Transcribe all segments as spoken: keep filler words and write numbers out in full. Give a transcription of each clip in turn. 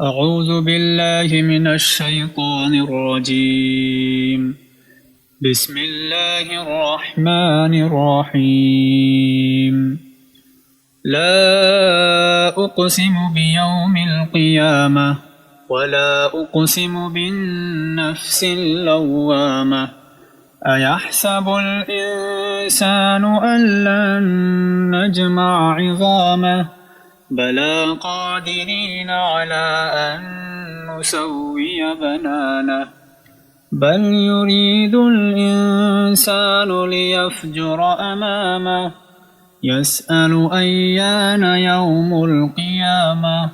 أعوذ بالله من الشيطان الرجيم. بسم الله الرحمن الرحيم. لا أقسم بيوم القيامة، ولا أقسم بالنفس اللوامة. أيحسب الإنسان أن لن نجمع عظامه؟ بلى قادرين على أن نسوي بنانه. بل يريد الإنسان ليفجر أمامه. يسأل أيان يوم القيامة.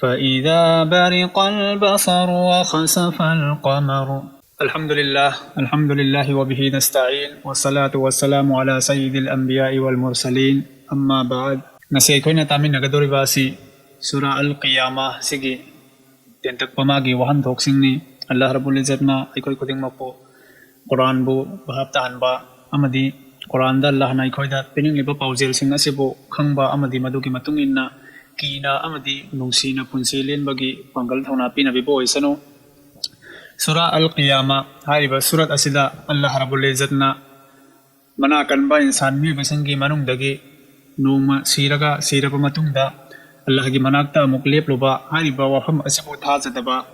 فإذا برق البصر وخسف القمر. الحمد لله، الحمد لله وبه نستعين، والصلاة والسلام على سيد الأنبياء والمرسلين، أما بعد. ꯉꯁꯤ ꯑꯩꯈꯣꯏꯅ ꯇꯥꯃꯤꯟꯅꯒꯗꯧꯔꯤꯕ ꯑꯁꯤ ꯁꯨꯔꯥ ꯑꯜ ꯀꯤꯌꯥꯃꯥ ꯁꯤꯒꯤ ꯇꯦꯟꯇꯛꯄ ꯃꯥꯒꯤ ꯋꯥꯍꯟꯊꯣꯛꯁꯤꯡꯅꯤ꯫ ꯑꯜꯂꯥꯍ ꯔꯕꯨꯜ ꯏꯖꯠꯅ ꯑꯩꯈꯣꯏ ꯈꯨꯗꯤꯡꯃꯛꯄꯨ ꯀꯨꯔꯥꯟꯕꯨ ꯚꯥꯞ ꯇꯥꯍꯟꯕ ꯑꯃꯗꯤ ꯀꯨꯔꯥꯟꯗ ꯑꯜꯂꯥꯍꯅ ꯑꯩꯈꯣꯏꯗ ꯄꯤꯅꯤꯡꯂꯤꯕ ꯄꯥꯎꯖꯦꯜꯁꯤꯡ ꯑꯁꯤꯕꯨ ꯈꯪꯕ ꯑꯃꯗꯤ ꯃꯗꯨꯒꯤ ꯃꯇꯨꯡ ꯏꯟꯅ ꯀꯤꯅ ꯑꯃꯗꯤ ꯅꯨꯡꯁꯤꯅ ꯄꯨꯟꯁꯤ ꯂꯦꯟꯕꯒꯤ ꯄꯥꯡꯒꯜ ꯊꯧꯅꯥ ꯄꯤꯅꯕꯤꯕ ꯑꯣꯏꯁꯅꯨ꯫ ꯁꯨꯔꯥ ꯑꯜ ꯀꯤꯌꯥꯃꯥ ꯍꯥꯏꯔꯤꯕ ꯁꯨꯔꯠ ꯑꯁꯤꯗ ꯑꯜꯂꯥꯍ ꯔꯕꯨꯜ ꯏꯖꯠꯅ ꯃꯅꯥ ꯀꯟꯕ ꯏꯟꯁꯥꯟ ꯃꯤꯑꯣꯏꯕꯁꯤꯡꯒꯤ ꯃꯅꯨꯡꯗꯒꯤ ꯅꯣꯡꯃ ꯁꯤꯔꯒ, ꯁꯤꯔꯕ ꯃꯇꯨꯡꯗ ꯑꯜꯂꯥꯍꯒꯤ ꯃꯅꯥꯛꯇ ꯑꯃꯨꯛ ꯂꯦꯞꯂꯨꯕ ꯍꯥꯏꯔꯤꯕ ꯋꯥꯐꯝ ꯑꯁꯤꯕꯨ ꯊꯥꯖꯗꯕ,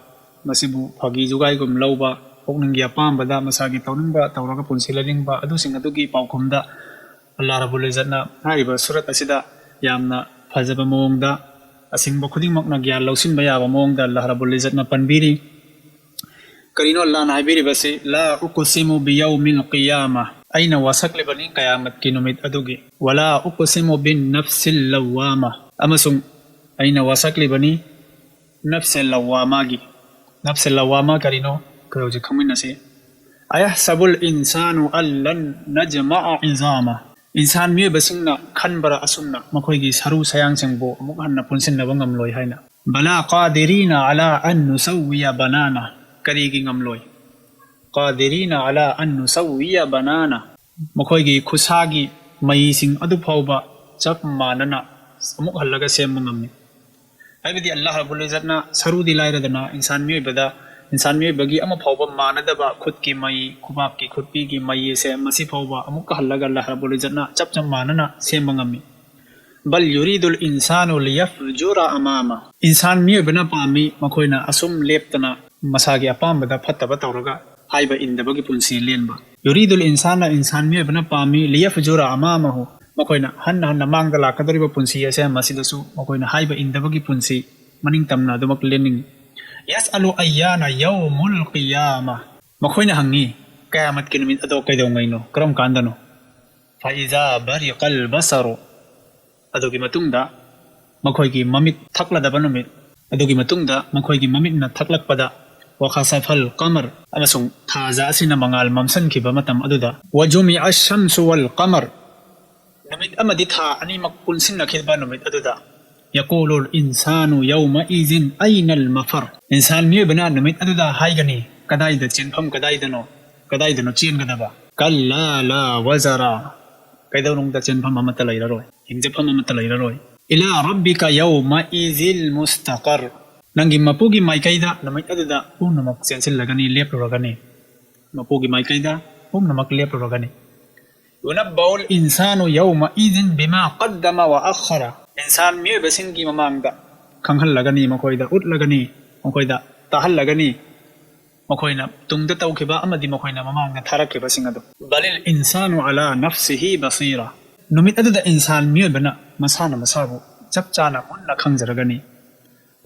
ꯃꯁꯤꯕꯨ ꯐꯥꯒꯤ ꯖꯨꯒꯥꯏꯒꯨꯝ ꯂꯧꯕ, ꯄꯨꯛꯅꯤꯡꯒꯤ ꯑꯄꯥꯝꯕꯗ ꯃꯁꯥꯒꯤ ꯇꯧꯅꯤꯡꯕ ꯇꯧꯔꯒ ꯄꯨꯟꯁꯤ ꯂꯦꯟꯅꯤꯡꯕ, ꯑꯗꯨꯁꯤꯡ ꯑꯗꯨꯒꯤ ꯄꯥꯎꯈꯨꯝꯗ ꯑꯜꯂꯥꯍ ꯔꯕꯨꯜ ꯏꯖꯠꯅ ꯍꯥꯏꯔꯤꯕ ꯁꯨꯔꯠ ꯑꯁꯤꯗ ꯌꯥꯝꯅ ꯐꯖꯕ ꯃꯑꯣꯡꯗ, ꯑꯁꯤꯡꯕ ꯈꯨꯗꯤꯡꯃꯛꯅ ꯒ꯭ꯌꯥꯟ ꯂꯧꯁꯤꯟꯕ ꯌꯥꯕ ꯃꯑꯣꯡꯗ ꯑꯜꯂꯥꯍ ꯔꯕꯨꯜ ꯏꯖꯠꯅ ꯄꯟꯕꯤꯔꯤ꯫ ꯀꯔꯤꯅꯣ ꯑꯜꯂꯥꯍꯅ ꯍꯥꯏꯕꯤꯔꯤꯕꯁꯤ? "لا أقسم بيوم القيامة", ꯑꯩꯅ ꯋꯥꯁꯛꯂꯤꯕꯅꯤ ꯀꯌꯥꯃꯠꯀꯤ ꯅꯨꯃꯤꯠ ꯑꯗꯨꯒꯤ꯫ "ولا أقسم بالنفس اللوامة", ꯑꯃꯁꯨꯡ ꯑꯩꯅ ꯋꯥꯁꯛꯂꯤꯕꯅꯤ ꯅꯐꯁꯦ ꯂꯋꯥꯃꯥꯒꯤ꯫ ꯅꯐꯁꯦ ꯂꯋꯥꯃꯥ ꯀꯔꯤꯅꯣ? ꯑꯩꯈꯣꯏ ꯍꯧꯖꯤꯛ ꯈꯪꯃꯤꯟꯅꯁꯤ꯫ "أيحسب الإنسان أن لن نجمع عظامه" ꯏꯟꯁꯥꯟ ꯃꯤꯑꯣꯏꯕꯁꯤꯡꯅ ꯈꯟꯕ꯭ꯔꯥ ꯑꯁꯨꯝꯅ ꯃꯈꯣꯏꯒꯤ ꯁꯔꯨ ꯁꯌꯥꯡꯁꯤꯡꯕꯨ ꯑꯃꯨꯛ ꯍꯟꯅ ꯄꯨꯟꯁꯤꯟꯅꯕ ꯉꯝꯂꯣꯏ ꯍꯥꯏꯅ? "بلى قادرين على أن نسوي بنانه" ꯀꯔꯤꯒꯤ ꯉꯝꯂꯣꯏ? "قادرين على أن نسوي بنانه" ꯃꯈꯣꯏꯒꯤ ꯈꯨꯠꯁꯥꯒꯤ ꯃꯍꯩꯁꯤꯡ ꯑꯗꯨ ꯐꯥꯎꯕ ꯆꯞ ꯃꯥꯟꯅꯅ ꯑꯃꯨꯛ ꯍꯜꯂꯒ ꯁꯦꯝꯕ ꯉꯝꯃꯤ꯫ ꯍꯥꯏꯕꯗꯤ ꯑꯜꯂꯥꯍ ꯔꯕꯨꯜ ꯏꯖꯠꯅ ꯁꯔꯨꯗꯤ ꯂꯥꯏꯔꯗꯅ ꯏꯟꯁꯥꯟ ꯃꯤꯑꯣꯏꯕꯗ, ꯏꯟꯁꯥꯟ ꯃꯤꯑꯣꯏꯕꯒꯤ ꯑꯃ ꯐꯥꯎꯕ ꯃꯥꯟꯅꯗꯕ ꯈꯨꯠꯀꯤ ꯃꯩ, ꯈꯨꯕꯥꯛꯀꯤ, ꯈꯨꯠꯄꯤꯒꯤ ꯃꯩ ꯑꯁꯦ ꯃꯁꯤ ꯐꯥꯎꯕ ꯑꯃꯨꯛꯀ ꯍꯜꯂꯒ ꯑꯜꯂꯥꯍ ꯔꯕꯨꯜ ꯏꯖꯠꯅ ꯆꯞ ꯆꯞ ꯃꯥꯟꯅꯅ ꯁꯦꯝꯕ ꯉꯝꯃꯤ꯫ ꯕꯜ ꯌꯨꯔꯤꯗꯨꯜ ꯏꯟꯁꯥꯅꯨ ꯂꯤꯌꯐꯖꯨꯔ ꯑꯃꯥꯃ꯫ ꯏꯟꯁꯥꯟ ꯃꯤꯑꯣꯏꯕꯅ ꯄꯥꯝꯃꯤ ꯃꯈꯣꯏꯅ ꯑꯁꯨꯝ ꯂꯦꯞꯇꯅ ꯃꯁꯥꯒꯤ ꯑꯄꯥꯝꯕꯗ ꯐꯠꯇꯕ ꯇꯧꯔꯒ ꯍꯥꯏꯕ ꯏꯟꯗꯕꯒꯤ ꯄꯨꯟꯁꯤ ꯂꯦꯟꯕ꯫ ꯌꯨꯔꯤꯗꯨꯜ ꯏꯟꯁꯥꯅ, ꯏꯟꯁꯥꯟ ꯃꯤꯑꯣꯏꯕꯅ ꯄꯥꯝꯃꯤ, ꯂꯤꯌꯐꯖꯨꯔ ꯑꯃꯥꯃꯍꯨ, ꯃꯈꯣꯏꯅ ꯍꯟꯅ ꯍꯟꯅ ꯃꯥꯡꯗ ꯂꯥꯛꯀꯗꯧꯔꯤꯕ ꯄꯨꯟꯁꯤ ꯑꯁꯦ ꯃꯁꯤꯗꯁꯨ ꯃꯈꯣꯏꯅ ꯍꯥꯏꯕ ꯏꯟꯗꯕꯒꯤ ꯄꯨꯟꯁꯤ ꯃꯅꯤꯡ ꯇꯝꯅ ꯑꯗꯨꯃꯛ ꯂꯦꯟꯅꯤꯡꯏ꯫ ꯌꯁ ꯑꯂꯨ ꯑꯌꯥꯅ ꯌꯧꯃꯨꯜ ꯀꯤꯌꯥꯃ꯫ ꯃꯈꯣꯏꯅ ꯍꯪꯉꯤ, ꯀꯌꯥꯃꯠꯀꯤ ꯅꯨꯃꯤꯠ ꯑꯗꯣ ꯀꯩꯗꯧꯉꯩꯅꯣ, ꯀꯔꯝ ꯀꯥꯟꯗꯅꯣ? ꯐꯥꯏꯖꯥ ꯕꯔꯤꯀꯜ ꯕꯁꯔꯨ꯫ ꯑꯗꯨꯒꯤ ꯃꯇꯨꯡꯗ ꯃꯈꯣꯏꯒꯤ ꯃꯃꯤꯠ ꯊꯛꯂꯗꯕ ꯅꯨꯃꯤꯠ꯫ ꯑꯗꯨꯒꯤ ꯃꯇꯨꯡꯗ ꯃꯈꯣꯏꯒꯤ ꯃꯃꯤꯠꯅ ꯊꯛꯂꯛꯄꯗ, ꯋꯥꯈꯥꯁꯥꯐꯜ ꯀꯃꯔ, ꯑꯃꯁꯨꯡ ꯊꯥꯖ ꯑꯁꯤꯅ ꯃꯉꯥꯜ ꯃꯝꯁꯤꯟꯈꯤꯕ ꯃꯇꯝ ꯑꯗꯨꯗ, ꯋꯥꯖꯨꯃꯤ ꯑꯁꯝꯁꯨ ꯋꯜ ꯀꯃꯔ, ꯅꯨꯃꯤꯠ ꯑꯃꯗꯤ ꯊꯥ ꯑꯅꯤꯃꯛ ꯄꯨꯟꯁꯤꯟꯅꯈꯤꯕ ꯅꯨꯃꯤꯠ ꯑꯗꯨꯗ, ꯌꯀꯨꯂꯨꯜ ꯏꯟꯁꯥꯅꯨ ꯌꯧꯃ ꯏꯖꯤꯟ ꯑꯩꯅꯜ ꯃꯐꯔ꯫ ꯏꯟꯁꯥꯟ ꯃꯤꯑꯣꯏꯕꯅ ꯅꯨꯃꯤꯠ ꯑꯗꯨꯗ ꯍꯥꯏꯒꯅꯤ, ꯀꯗꯥꯏꯗ ꯆꯦꯟꯐꯝ, ꯀꯗꯥꯏꯗꯅꯣ, ꯀꯗꯥꯏꯗꯅꯣ ꯆꯦꯟꯒꯗꯕ? ꯀꯜꯂꯥ ꯂꯥ ꯋꯖꯔꯥ꯫ ꯀꯩꯗꯧꯅꯨꯡꯗ ꯆꯦꯟꯐꯝ ꯑꯃꯠꯇ ꯂꯩꯔꯔꯣꯏ, ꯍꯤꯡꯖꯐꯝ ꯑꯃꯠꯇ ꯂꯩꯔꯔꯣꯏ꯫ ꯏꯂꯥ ꯔꯕꯤꯀ ꯌꯧꯃ ꯏꯖꯤꯜ ꯃꯨꯁꯇꯀꯔ꯫ ꯅꯪꯒꯤ ꯃꯄꯨꯒꯤ ꯃꯥꯏꯀꯩꯗ ꯅꯨꯃꯤꯠ ꯑꯗꯨꯗ ꯄꯨꯝꯅꯃꯛ ꯆꯦꯟꯁꯤꯜꯂꯒꯅꯤ, ꯂꯦꯞꯂꯨꯔꯒꯅꯤ꯫ ꯃꯄꯨꯒꯤ ꯃꯥꯏꯀꯩꯗ ꯄꯨꯝꯅꯃꯛ ꯂꯦꯞꯂꯨꯔꯒꯅꯤ꯫ ꯌꯨꯅꯕꯧꯜ ꯏꯟꯁꯥꯅꯨ ꯌꯧꯃ ꯏꯖꯤꯟ ꯕꯤꯃꯥ ꯀꯗꯃ ꯋꯥ ꯑꯈꯔ꯫ ꯏꯟꯁꯥꯟ ꯃꯤꯑꯣꯏꯕꯁꯤꯡꯒꯤ ꯃꯃꯥꯡꯗ ꯈꯪꯍꯜꯂꯒꯅꯤ, ꯃꯈꯣꯏꯗ ꯎꯠꯂꯒꯅꯤ, ꯃꯈꯣꯏꯗ ꯇꯥꯍꯜꯂꯒꯅꯤ, ꯃꯈꯣꯏꯅ ꯇꯨꯡꯗ ꯇꯧꯈꯤꯕ ꯑꯃꯗꯤ ꯃꯈꯣꯏꯅ ꯃꯃꯥꯡꯗ ꯊꯥꯔꯛꯈꯤꯕꯁꯤꯡ ꯑꯗꯨ꯫ ꯕꯂꯤꯜ ꯏꯟꯁꯥꯅꯨ ꯑꯂꯥ ꯅꯐꯁꯤꯍꯤ ꯕꯁꯤꯔꯥ꯫ ꯅꯨꯃꯤꯠ ꯑꯗꯨꯗ ꯏꯟꯁꯥꯟ ꯃꯤꯑꯣꯏꯕꯅ ꯃꯁꯥꯅ ꯃꯁꯥꯕꯨ ꯆꯞ ꯆꯥꯅ ꯃꯨꯟꯅ ꯈꯪꯖꯔꯒꯅꯤ꯫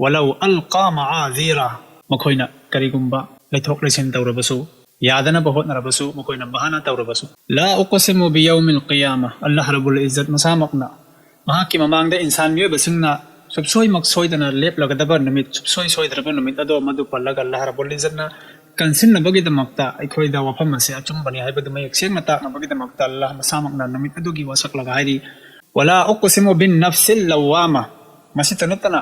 ꯋꯥꯂꯧ ꯑꯜꯀꯥ ꯃꯥꯖꯤꯔꯥ꯫ ꯃꯈꯣꯏꯅ ꯀꯔꯤꯒꯨꯝꯕ ꯂꯩꯊꯣꯛ ꯂꯩꯁꯤꯟ ꯇꯧꯔꯕꯁꯨ, ꯌꯥꯗꯅꯕ ꯍꯣꯠꯅꯔꯕꯁꯨ, ꯃꯈꯣꯏꯅ ꯕꯍꯥꯅꯥ ꯇꯧꯔꯕꯁꯨ꯫ ꯂꯥ ꯎꯛꯁꯤꯃꯨ ꯕꯤꯌꯧꯃꯤꯜ ꯀꯤꯌꯥꯃ꯫ ꯑꯜꯂꯥꯍ ꯔꯕꯨꯜ ꯏꯖꯠ ꯃꯁꯥꯃꯛꯅ ꯃꯍꯥꯛꯀꯤ ꯃꯃꯥꯡꯗ ꯏꯟꯁꯥꯟ ꯃꯤꯑꯣꯏꯕꯁꯤꯡꯅ ꯁꯨꯞꯁꯣꯏꯃꯛ ꯁꯣꯏꯗꯅ ꯂꯦꯞꯂꯒꯗꯕ ꯅꯨꯃꯤꯠ, ꯁꯨꯞꯁꯣꯏ ꯁꯣꯏꯗ꯭ꯔꯕ ꯅꯨꯃꯤꯠ ꯑꯗꯣ ꯃꯗꯨ ꯄꯜꯂꯒ ꯑꯜꯂꯥꯍ ꯔꯕꯨꯜ ꯏꯖꯠꯅ ꯀꯟꯁꯤꯟꯅꯕꯒꯤꯗꯃꯛꯇ, ꯑꯩꯈꯣꯏꯗ ꯋꯥꯐꯝ ꯑꯁꯤ ꯑꯆꯨꯝꯕꯅꯤ ꯍꯥꯏꯕꯗꯨ ꯃꯌꯦꯛ ꯁꯦꯡꯅ ꯇꯥꯛꯅꯕꯒꯤꯗꯃꯛꯇ ꯑꯜꯂꯥꯍ ꯃꯁꯥꯃꯛꯅ ꯅꯨꯃꯤꯠ ꯑꯗꯨꯒꯤ ꯋꯥꯁꯛꯂꯒ ꯍꯥꯏꯔꯤ, ꯋꯥꯂꯥ ꯎꯛꯁꯤꯃꯨ ꯕꯤꯟ ꯅꯐꯁꯤꯜ ꯂꯧꯋꯥꯃ꯫ ꯃꯁꯤꯇ ꯅꯠꯇꯅ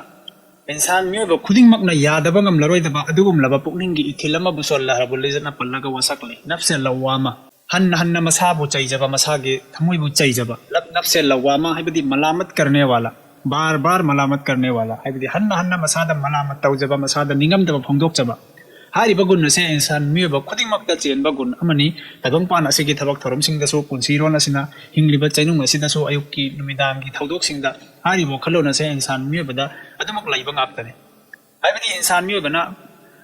ꯏꯟꯁꯥꯟ ꯃꯤꯑꯣꯏꯕ ꯈꯨꯗꯤꯡꯃꯛꯅ ꯌꯥꯗꯕ ꯉꯝꯂꯔꯣꯏꯗꯕ ꯑꯗꯨꯒꯨꯝꯂꯕ ꯄꯨꯛꯅꯤꯡꯒꯤ ꯏꯊꯤꯜ ꯑꯃꯕꯨꯁꯨ ꯑꯜꯂꯥꯍ ꯔꯕꯨꯜ ꯏꯖꯠꯅ ꯄꯜꯂꯒ ꯋꯥꯁꯛꯂꯤ꯫ ꯅꯐꯁꯦ ꯂꯧꯋꯥꯃ꯫ ꯍꯟꯅ ꯍꯟꯅ ꯃꯁꯥꯕꯨ ꯆꯩꯖꯕ, ꯃꯁꯥꯒꯤ ꯊꯃꯣꯏꯕꯨ ꯆꯩꯖꯕ꯫ ꯂꯞ-, ꯅꯐꯁꯦ ꯂꯧꯋꯥꯃ ꯍꯥꯏꯕꯗꯤ ꯃꯂꯥꯃꯠ ꯀꯔꯅꯦ ꯋꯥꯂꯥ꯫ ꯕꯥꯔ ꯕꯥꯔ ꯃꯂꯥꯃꯠ ꯀꯔꯅꯦ ꯋꯥꯂꯥ, ꯍꯥꯏꯕꯗꯤ ꯍꯟꯅ ꯍꯟꯅ ꯃꯁꯥꯗ ꯃꯂꯥꯃꯠ ꯇꯧꯖꯕ, ꯃꯁꯥꯗ ꯅꯤꯡꯉꯝꯗꯕ ꯐꯣꯡꯗꯣꯛꯆꯕ꯫ ꯍꯥꯏꯔꯤꯕ ꯒꯨꯟ ꯑꯁꯦ ꯏꯟꯁꯥꯟ ꯃꯤꯑꯣꯏꯕ ꯈꯨꯗꯤꯡꯃꯛꯇ ꯆꯦꯟꯕ ꯒꯨꯟ ꯑꯃꯅꯤ꯫ ꯇꯥꯏꯕꯪꯄꯥꯟ ꯑꯁꯤꯒꯤ ꯊꯕꯛ ꯊꯧꯔꯝꯁꯤꯡꯗꯁꯨ, ꯄꯨꯟꯁꯤꯔꯣꯟ ꯑꯁꯤꯅ ꯍꯤꯡꯂꯤꯕ ꯆꯩꯅꯨꯡ ꯑꯁꯤꯗꯁꯨ, ꯑꯌꯨꯛꯀꯤ ꯅꯨꯃꯤꯗꯥꯡꯒꯤ ꯊꯧꯗꯣꯛꯁꯤꯡꯗ ꯍꯥꯏꯔꯤꯕ ꯋꯥꯈꯜꯂꯣꯟ ꯑꯁꯦ ꯏꯟꯁꯥꯟ ꯃꯤꯑꯣꯏꯕꯗ ꯑꯗꯨꯃꯛ ꯂꯩꯕ ꯉꯥꯛꯇꯅꯤ꯫ ꯍꯥꯏꯕꯗꯤ ꯏꯟꯁꯥꯟ ꯃꯤꯑꯣꯏꯕꯅ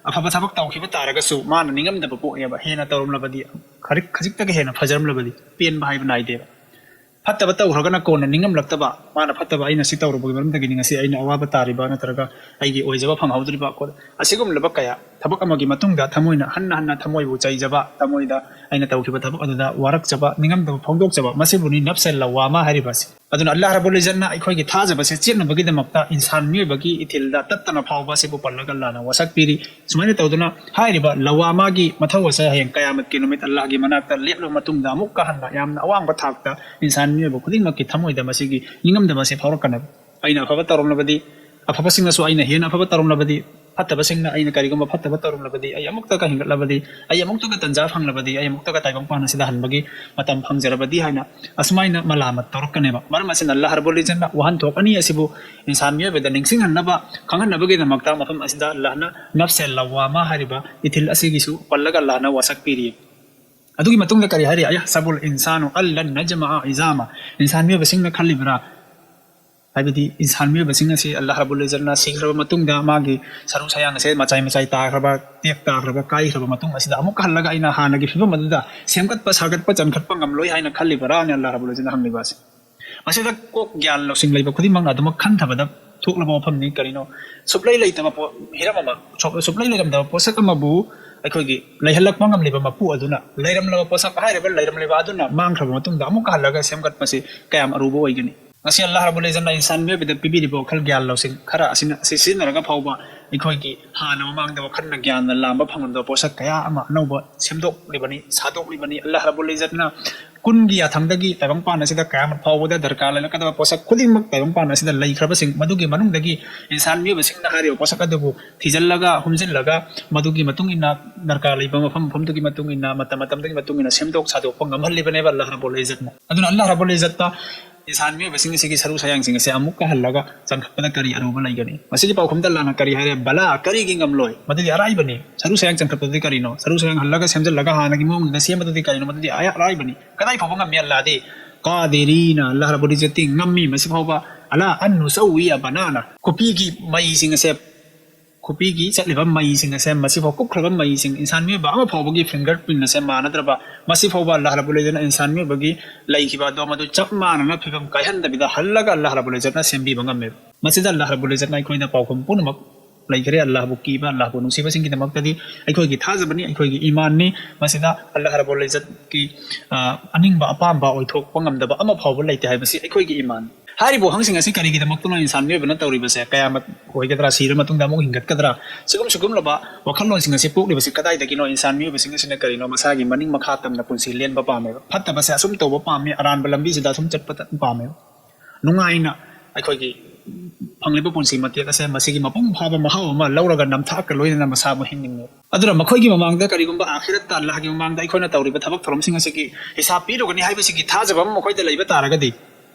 ꯑꯐꯕ ꯊꯕꯛ ꯇꯧꯈꯤꯕ ꯇꯥꯔꯒꯁꯨ ꯃꯥꯅ ꯅꯤꯡꯉꯝꯗꯕ ꯄꯣꯛꯑꯦꯕ꯫ ꯍꯦꯟꯅ ꯇꯧꯔꯝꯂꯕꯗꯤ, ꯈꯖꯤꯛ-, ꯈꯖꯤꯛꯇꯒ ꯍꯦꯟꯅ ꯐꯖꯔꯝꯂꯕꯗꯤ ꯄꯦꯟꯕ ꯍꯥꯏꯕ ꯅꯥꯏꯗꯦꯕ꯫ ꯐꯠꯇꯕ ꯇꯧꯈ꯭ꯔꯒꯅ ꯀꯣꯟꯅ ꯅꯤꯡꯉꯝꯂꯛꯇꯕ, ꯃꯥꯅ ꯐꯠꯇꯕ ꯑꯩꯅ ꯁꯤ ꯇꯧꯔꯨꯕꯒꯤ ꯃꯔꯝꯗꯒꯤꯅꯤ ꯉꯁꯤ ꯑꯩꯅ ꯑꯋꯥꯕ ꯇꯥꯔꯤꯕ, ꯅꯠꯇ꯭ꯔꯒ ꯑꯩꯒꯤ ꯑꯣꯏꯖꯕ ꯐꯪꯍꯧꯗ꯭ꯔꯤꯕ, ꯈꯣꯠ-, ꯑꯁꯤꯒꯨꯝꯂꯕ ꯀꯌꯥ꯫ ꯊꯕꯛ ꯑꯃꯒꯤ ꯃꯇꯨꯡꯗ ꯊꯃꯣꯏꯅ ꯍꯟꯅ ꯍꯟꯅ ꯊꯃꯣꯏꯕꯨ ꯆꯩꯖꯕ, ꯊꯃꯣꯏꯗ ꯑꯩꯅ ꯇꯧꯈꯤꯕ ꯊꯕꯛ ꯑꯗꯨꯗ ꯋꯥꯔꯛꯆꯕ, ꯅꯤꯡꯉꯝꯗꯕ ꯐꯣꯡꯗꯣꯛꯆꯕ, ꯃꯁꯤꯕꯨꯅꯤ ꯅꯐꯁꯦ ꯂꯋꯥꯃꯥ ꯍꯥꯏꯔꯤꯕ ꯑꯁꯤ꯫ ꯑꯗꯨꯅ ꯑꯜꯂꯥꯍ ꯔꯕꯨꯜ ꯏꯖꯠꯅ ꯑꯩꯈꯣꯏꯒꯤ ꯊꯥꯖꯕꯁꯦ ꯆꯦꯠꯅꯕꯒꯤꯗꯃꯛꯇ ꯏꯟꯁꯥꯟ ꯃꯤꯑꯣꯏꯕꯒꯤ ꯏꯊꯤꯜꯗ ꯇꯠꯇꯅ ꯐꯥꯎꯕ ꯑꯁꯤꯕꯨ ꯄꯜꯂꯒ ꯑꯜꯂꯥꯍꯅ ꯋꯥꯁꯛ ꯄꯤꯔꯤ꯫ ꯁꯨꯃꯥꯏꯅ ꯇꯧꯗꯨꯅ ꯍꯥꯏꯔꯤꯕ ꯂꯋꯥꯃꯥꯒꯤ ꯃꯊꯧ ꯑꯁꯦ ꯍꯌꯦꯡ ꯀꯌꯥꯃꯠꯀꯤ ꯅꯨꯃꯤꯠ ꯑꯜꯂꯥꯍꯒꯤ ꯃꯅꯥꯛꯇ ꯂꯦꯞꯂꯕ ꯃꯇꯨꯡꯗ ꯑꯃꯨꯛꯀ ꯍꯟꯅ ꯌꯥꯝꯅ ꯑꯋꯥꯡꯕ ꯊꯥꯛꯇ ꯏꯟꯁꯥꯟ ꯃꯤꯑꯣꯏꯕ ꯈꯨꯗꯤꯡꯃꯛꯀꯤ ꯊꯃꯣꯏꯗ ꯃꯁꯤꯒꯤ ꯅꯤꯡꯉꯝꯗꯕ ꯑꯁꯦ ꯐꯥꯎꯔꯛꯀꯅꯦꯕ꯫ ꯑꯩꯅ ꯑꯐꯕ ꯇꯧꯔꯝꯂꯕꯗꯤ, ꯑꯐꯕꯁꯤꯡꯅꯁꯨ ꯑꯩꯅ ꯍꯦꯟꯅ ꯑꯐꯕ ꯇꯧꯔꯝꯂꯕꯗꯤ, ꯐꯠꯇꯕꯁꯤꯡꯅ ꯑꯩꯅ ꯀꯔꯤꯒꯨꯝꯕ ꯐꯠꯇꯕ ꯇꯧꯔꯝꯂꯕꯗꯤ, ꯑꯩ ꯑꯃꯨꯛꯇꯒ ꯍꯤꯡꯒꯠꯂꯕꯗꯤ, ꯑꯩ ꯑꯃꯨꯛꯇꯒ ꯇꯟꯖꯥ ꯐꯪꯂꯕꯗꯤ, ꯑꯩ ꯑꯃꯨꯛꯇꯒ ꯇꯥꯏꯕꯪꯄꯥꯟ ꯑꯁꯤꯗ ꯍꯟꯕꯒꯤ ꯃꯇꯝ ꯐꯪꯖꯔꯕꯗꯤ ꯍꯥꯏꯅ ꯑꯁꯨꯃꯥꯏꯅ ꯃꯂꯥꯃꯠ ꯇꯧꯔꯛꯀꯅꯦꯕ꯫ ꯃꯔꯝ ꯑꯁꯤꯅ ꯑꯜꯂꯥꯍ ꯔꯕꯨꯜ ꯏꯖꯠꯅ ꯋꯥꯍꯟꯊꯣꯛ ꯑꯅꯤ ꯑꯁꯤꯕꯨ ꯏꯟꯁꯥꯟ ꯃꯤꯑꯣꯏꯕꯗ ꯅꯤꯡꯁꯤꯡꯍꯟꯅꯕ, ꯈꯪꯍꯟꯅꯕꯒꯤꯗꯃꯛꯇ ꯃꯐꯝ ꯑꯁꯤꯗ ꯑꯜꯂꯥꯍꯅ ꯅꯐꯁꯦ ꯂꯋꯥꯃꯥ ꯍꯥꯏꯔꯤꯕ ꯏꯊꯤꯜ ꯑꯁꯤꯒꯤꯁꯨ ꯄꯜꯂꯒ ꯑꯜꯂꯥꯍꯅ ꯋꯥꯁꯛ ꯄꯤꯔꯤ꯫ ꯑꯗꯨꯒꯤ ꯃꯇꯨꯡꯗ ꯀꯔꯤ ꯍꯥꯏꯔꯤ? "ꯑꯌꯍꯁꯕꯨꯜ ꯏꯟꯁꯥꯅꯨ ꯑꯜꯂꯟ ꯅꯖꯃꯥ ꯏꯖꯥꯃꯥ", ꯏꯟꯁꯥꯟ ꯃꯤꯑꯣꯏꯕꯁꯤꯡꯅ ꯈꯜꯂꯤꯕ꯭ꯔꯥ? ꯍꯥꯏꯕꯗꯤ ꯏꯟꯁꯥꯟ ꯃꯤꯑꯣꯏꯕꯁꯤꯡ ꯑꯁꯤ ꯑꯜꯂꯥꯍ ꯔꯕꯨꯜ ꯏꯖꯠꯅ ꯁꯤꯈ꯭ꯔꯕ ꯃꯇꯨꯡꯗ, ꯃꯥꯒꯤ ꯁꯔꯨ ꯁꯌꯥꯡ ꯑꯁꯦ ꯃꯆꯥꯏ ꯃꯆꯥꯏ ꯇꯥꯈ꯭ꯔꯕ, ꯇꯦꯛ ꯇꯥꯈ꯭ꯔꯕ, ꯀꯥꯏꯈ꯭ꯔꯕ ꯃꯇꯨꯡ ꯑꯁꯤꯗ ꯑꯃꯨꯛꯀ ꯍꯜꯂꯒ ꯑꯩꯅ ꯍꯥꯟꯅꯒꯤ ꯐꯤꯕꯝ ꯑꯗꯨꯗ ꯁꯦꯝꯒꯠꯄ, ꯁꯥꯒꯠꯄ, ꯆꯟꯈꯠꯄ ꯉꯝꯂꯣꯏ ꯍꯥꯏꯅ ꯈꯜꯂꯤꯕꯔꯥ ꯍꯥꯏꯅ ꯑꯜꯂꯥꯍ ꯔꯕꯨꯜ ꯏꯖꯠꯅ ꯍꯪꯂꯤꯕ ꯑꯁꯤ꯫ ꯃꯁꯤꯗ ꯀꯣꯛ ꯒ꯭ꯌꯥꯟ ꯂꯧꯁꯤꯡ ꯂꯩꯕ ꯈꯨꯗꯤꯡꯃꯛꯅ ꯑꯗꯨꯃꯛ ꯈꯟꯊꯕꯗ ꯊꯣꯛꯂꯕ ꯋꯥꯐꯝꯅꯤ꯫ ꯀꯔꯤꯅꯣ? ꯁꯨꯞꯂꯩ ꯂꯩꯇꯕ ꯄꯣ-, ꯍꯤꯔꯝ ꯑꯃ, ꯁꯨꯞ-, ꯁꯨꯞꯂꯩ ꯂꯩꯔꯝꯗꯕ ꯄꯣꯠꯁꯛ ꯑꯃꯕꯨ ꯑꯩꯈꯣꯏꯒꯤ ꯂꯩꯍꯜꯂꯛꯄ ꯉꯝꯂꯤꯕ ꯃꯄꯨ ꯑꯗꯨꯅ, ꯂꯩꯔꯝꯂꯕ ꯄꯣꯠꯁꯛ ꯍꯥꯏꯔꯤꯕ ꯂꯩꯔꯝꯂꯤꯕ ꯑꯗꯨꯅ ꯃꯥꯡꯈ꯭ꯔꯕ ꯃꯇꯨꯡꯗ ꯑꯃꯨꯛꯀ ꯍꯜꯂꯒ ꯁꯦꯝꯒꯠꯄꯁꯤ ꯀꯌꯥꯝ ꯑꯔꯨꯕ ꯑꯣꯏꯒꯅꯤ? ꯉꯁꯤ ꯑꯜꯂꯥꯍ ꯔꯕꯨꯜ ꯏꯖꯠꯅ ꯏꯟꯁꯥꯟ ꯃꯤꯑꯣꯏꯕꯗ ꯄꯤꯕꯤꯔꯤꯕ ꯋꯥꯈꯜ ꯒ꯭ꯌꯥꯟ ꯂꯧꯁꯤꯡ ꯈꯔ ꯑꯁꯤꯅ, ꯑꯁꯤ ꯁꯤꯖꯤꯟꯅꯔꯒ ꯐꯥꯎꯕ ꯑꯩꯈꯣꯏꯒꯤ ꯍꯥꯟꯅ ꯃꯃꯥꯡꯗ ꯋꯥꯈꯜꯅ ꯒ꯭ꯌꯥꯟꯅ ꯂꯥꯝꯕ ꯐꯪꯂꯝꯗꯕ ꯄꯣꯠꯁꯛ ꯀꯌꯥ ꯑꯃ ꯑꯅꯧꯕ ꯁꯦꯝꯗꯣꯛꯂꯤꯕꯅꯤ, ꯁꯥꯗꯣꯛꯂꯤꯕꯅꯤ꯫ ꯑꯜꯂꯥꯍ ꯔꯕꯨꯜ ꯏꯖꯠꯅ ꯀꯨꯟꯒꯤ ꯌꯥꯊꯪꯗꯒꯤ ꯇꯥꯏꯕꯪꯄꯥꯟ ꯑꯁꯤꯗ ꯀꯌꯥꯃꯠ ꯐꯥꯎꯕꯗ ꯗꯔꯀꯥꯔ ꯂꯩꯔꯛꯀꯗꯕ ꯄꯣꯠꯁꯛ ꯈꯨꯗꯤꯡꯃꯛ ꯇꯥꯏꯕꯪꯄꯥꯟ ꯑꯁꯤꯗ ꯂꯩꯈ꯭ꯔꯕꯁꯤꯡ, ꯃꯗꯨꯒꯤ ꯃꯅꯨꯡꯗꯒꯤ ꯏꯟꯁꯥꯟ ꯃꯤꯑꯣꯏꯕꯁꯤꯡꯅ ꯍꯥꯏꯔꯤꯕ ꯄꯣꯠꯁꯛ ꯑꯗꯨꯕꯨ ꯊꯤꯖꯤꯜꯂꯒ, ꯍꯨꯝꯖꯤꯜꯂꯒ, ꯃꯗꯨꯒꯤ ꯃꯇꯨꯡ ꯏꯟꯅ ꯗꯔꯀꯥꯔ ꯂꯩꯕ ꯃꯐꯝ ꯃꯐꯝꯗꯨꯒꯤ ꯃꯇꯨꯡ ꯏꯟꯅ, ꯃꯇꯝ ꯃꯇꯝꯗꯨꯒꯤ ꯃꯇꯨꯡ ꯏꯟꯅ ꯁꯦꯝꯗꯣꯛ ꯁꯥꯗꯣꯛꯄ ꯉꯝꯍꯜꯂꯤꯕꯅꯦꯕ ꯑꯜꯂꯥꯍ ꯔꯕꯨꯜ ꯏꯖꯠꯅ꯫ ꯑꯗꯨꯅ ꯑꯜꯂꯥꯍ ꯔꯕꯨꯜ ꯏꯖꯠꯇ ꯏꯟꯁꯥꯟ ꯃꯤꯑꯣꯏꯕꯁꯤꯡ ꯑꯁꯤꯒꯤ ꯁꯔꯨ ꯁꯌꯥꯡꯁꯤꯡ ꯑꯁꯦ ꯑꯃꯨꯛꯀ ꯍꯜꯂꯒ ꯆꯪꯈꯠꯄꯗ ꯀꯔꯤ ꯑꯔꯨꯕ ꯂꯩꯒꯅꯤ? ꯃꯁꯤꯒꯤ ꯄꯥꯎꯈꯨꯝꯗ ꯑꯜꯂꯥꯍꯅ ꯀꯔꯤ ꯍꯥꯏꯔꯦ? ꯕꯂꯥ, ꯀꯔꯤꯒꯤ ꯉꯝꯂꯣꯏ? ꯃꯗꯨꯗꯤ ꯑꯔꯥꯏꯕꯅꯤ꯫ ꯁꯔꯨ ꯁꯌꯥꯡ ꯆꯪꯈꯠꯄꯗꯨꯗꯤ ꯀꯔꯤꯅꯣ? ꯁꯔꯨ ꯁꯌꯥꯡ ꯍꯜꯂꯒ ꯁꯦꯝꯖꯤꯜꯂꯒ ꯍꯥꯟꯅꯒꯤ ꯃꯑꯣꯡꯗꯨꯗ ꯁꯦꯝꯕꯗꯨꯗꯤ ꯀꯔꯤꯅꯣ? ꯃꯗꯨꯗꯤ ꯑꯌꯥ-, ꯑꯔꯥꯏꯕꯅꯤ꯫ ꯀꯗꯥꯏ ꯐꯥꯎꯕ ꯉꯝꯃꯤ ꯑꯜꯂꯥꯍꯗꯤ? ꯀꯥꯗꯤꯔꯤꯅ, ꯑꯜꯂꯥꯍ ꯔꯕꯨꯜ ꯏꯖꯠꯇꯤ ꯉꯝꯃꯤ꯫ ꯃꯁꯤ ꯐꯥꯎꯕ, ꯑꯂꯥ ꯑꯟ ꯅꯨꯁꯧꯋꯤꯌ ꯕꯅꯥꯅ, ꯈꯨꯕꯤꯒꯤ ꯃꯩꯁꯤꯡ ꯑꯁꯦ, ꯈꯨꯕꯤꯒꯤ ꯆꯠꯂꯤꯕ ꯃꯩꯁꯤꯡ ꯑꯁꯦ, ꯃꯁꯤꯐꯥꯎ ꯀꯨꯞꯈ꯭ꯔꯕ ꯃꯩꯁꯤꯡ, ꯏꯟꯁꯥꯟ ꯃꯤꯑꯣꯏꯕ ꯑꯃ ꯐꯥꯎꯕꯒꯤ ꯐꯤꯡꯒꯔ ꯄ꯭ꯔꯤꯟ ꯑꯁꯦ ꯃꯥꯟꯅꯗ꯭ꯔꯕ, ꯃꯁꯤ ꯐꯥꯎꯕ ꯑꯜꯂꯥꯍ ꯔꯕꯨꯜ ꯏꯖꯠꯅ ꯏꯟꯁꯥꯟ ꯃꯤꯑꯣꯏꯕꯒꯤ ꯂꯩꯈꯤꯕ ꯑꯗꯣ ꯃꯗꯨ ꯆꯞ ꯃꯥꯟꯅꯅ ꯐꯤꯕꯝ ꯀꯥꯏꯍꯟꯗꯕꯤꯗ ꯍꯜꯂꯒ ꯑꯜꯂꯥꯍ ꯔꯕꯨꯜ ꯏꯖꯠꯅ ꯁꯦꯝꯕꯤꯕ ꯉꯝꯃꯦꯕ꯫ ꯃꯁꯤꯗ ꯑꯜꯂꯥꯍ ꯔꯕꯨꯜ ꯏꯖꯠꯅ ꯑꯩꯈꯣꯏꯅ ꯄꯥꯎꯈꯨꯝ ꯄꯨꯝꯅꯃꯛ ꯂꯩꯈ꯭ꯔꯦ꯫ ꯑꯜꯂꯥꯍꯕꯨ ꯀꯤꯕ, ꯑꯜꯂꯥꯍꯕꯨ ꯅꯨꯡꯁꯤꯕꯁꯤꯡꯒꯤꯗꯃꯛꯇꯗꯤ ꯑꯩꯈꯣꯏꯒꯤ ꯊꯥꯖꯕꯅꯤ, ꯑꯩꯈꯣꯏꯒꯤ ꯏꯃꯥꯟꯅꯤ꯫ ꯃꯁꯤꯗ ꯑꯜꯂꯥꯍ ꯔꯕꯨꯜ ꯏꯖꯠꯀꯤ, ꯑ, ꯑꯅꯤꯡꯕ ꯑꯄꯥꯝꯕ ꯑꯣꯏꯊꯣꯛꯄ ꯉꯝꯗꯕ ꯑꯃ ꯐꯥꯎꯕ ꯂꯩꯇꯦ ꯍꯥꯏꯕꯁꯤ ꯑꯩꯈꯣꯏꯒꯤ ꯏꯃꯥꯟꯅꯤ꯫ ꯍꯥꯏꯔꯤꯕ ꯋꯥꯍꯪꯁꯤꯡ ꯑꯁꯤ ꯀꯔꯤꯒꯤꯗꯃꯛꯇꯅꯣ ꯏꯟꯁꯥꯟ ꯃꯤꯑꯣꯏꯕꯅ ꯇꯧꯔꯤꯕꯁꯦ? ꯀꯌꯥꯃꯠ ꯑꯣꯏꯒꯗ꯭ꯔꯥ, ꯁꯤꯔ ꯃꯇꯨꯡꯗ ꯑꯃꯨꯛ ꯍꯤꯡꯒꯠꯀꯗ꯭ꯔꯥ? ꯁꯤꯒꯨꯝ ꯁꯤꯒꯨꯝꯂꯕ ꯋꯥꯈꯜꯂꯣꯟꯁꯤꯡ ꯑꯁꯤ ꯄꯣꯛꯂꯤꯕꯁꯤ ꯀꯗꯥꯏꯗꯒꯤꯅꯣ? ꯏꯟꯁꯥꯟ ꯃꯤꯑꯣꯏꯕꯁꯤꯡ ꯑꯁꯤꯅ ꯀꯔꯤꯅꯣ? ꯃꯁꯥꯒꯤ ꯃꯅꯤꯡ ꯃꯈꯥ ꯇꯝꯅ ꯄꯨꯟꯁꯤ ꯂꯦꯟꯕ ꯄꯥꯝꯃꯦꯕ꯫ ꯐꯠꯇꯕꯁꯦ ꯑꯁꯨꯝ ꯇꯧꯕ ꯄꯥꯝꯃꯤ, ꯑꯔꯥꯟꯕ ꯂꯝꯕꯤꯁꯤꯗ ꯑꯁꯨꯝ ꯆꯠꯄ ꯄꯥꯝꯃꯦꯕ꯫ ꯅꯨꯡꯉꯥꯏꯅ ꯑꯩꯈꯣꯏꯒꯤ ꯐꯪꯂꯤꯕ ꯄꯨꯟꯁꯤ ꯃꯇꯦꯛ ꯑꯁꯦ ꯃꯁꯤꯒꯤ ꯃꯄꯨꯡ ꯐꯥꯕ ꯃꯍꯥꯎ ꯑꯃ ꯂꯧꯔꯒ ꯅꯝꯊꯥꯛꯀ ꯂꯣꯏꯅꯅ ꯃꯁꯥꯕꯨ ꯍꯤꯡꯅꯤꯡꯉꯦ꯫ ꯑꯗꯨꯅ ꯃꯈꯣꯏꯒꯤ ꯃꯃꯥꯡꯗ ꯀꯔꯤꯒꯨꯝꯕ ꯑꯥꯈꯤꯔꯠꯇ ꯑꯜꯂꯥꯍꯒꯤ ꯃꯃꯥꯡꯗ ꯑꯩꯈꯣꯏꯅ ꯇꯧꯔꯤꯕ ꯊꯕꯛ ꯊꯧꯔꯝꯁꯤꯡ ꯑꯁꯤꯒꯤ ꯍꯤꯁꯥꯕ ꯄꯤꯔꯨꯒꯅꯤ ꯍꯥꯏꯕꯁꯤꯒꯤ ꯊꯥꯖꯕ ꯑꯃ ꯃꯈꯣꯏꯗ ꯂꯩꯕ ꯇꯥꯔꯒꯗꯤ,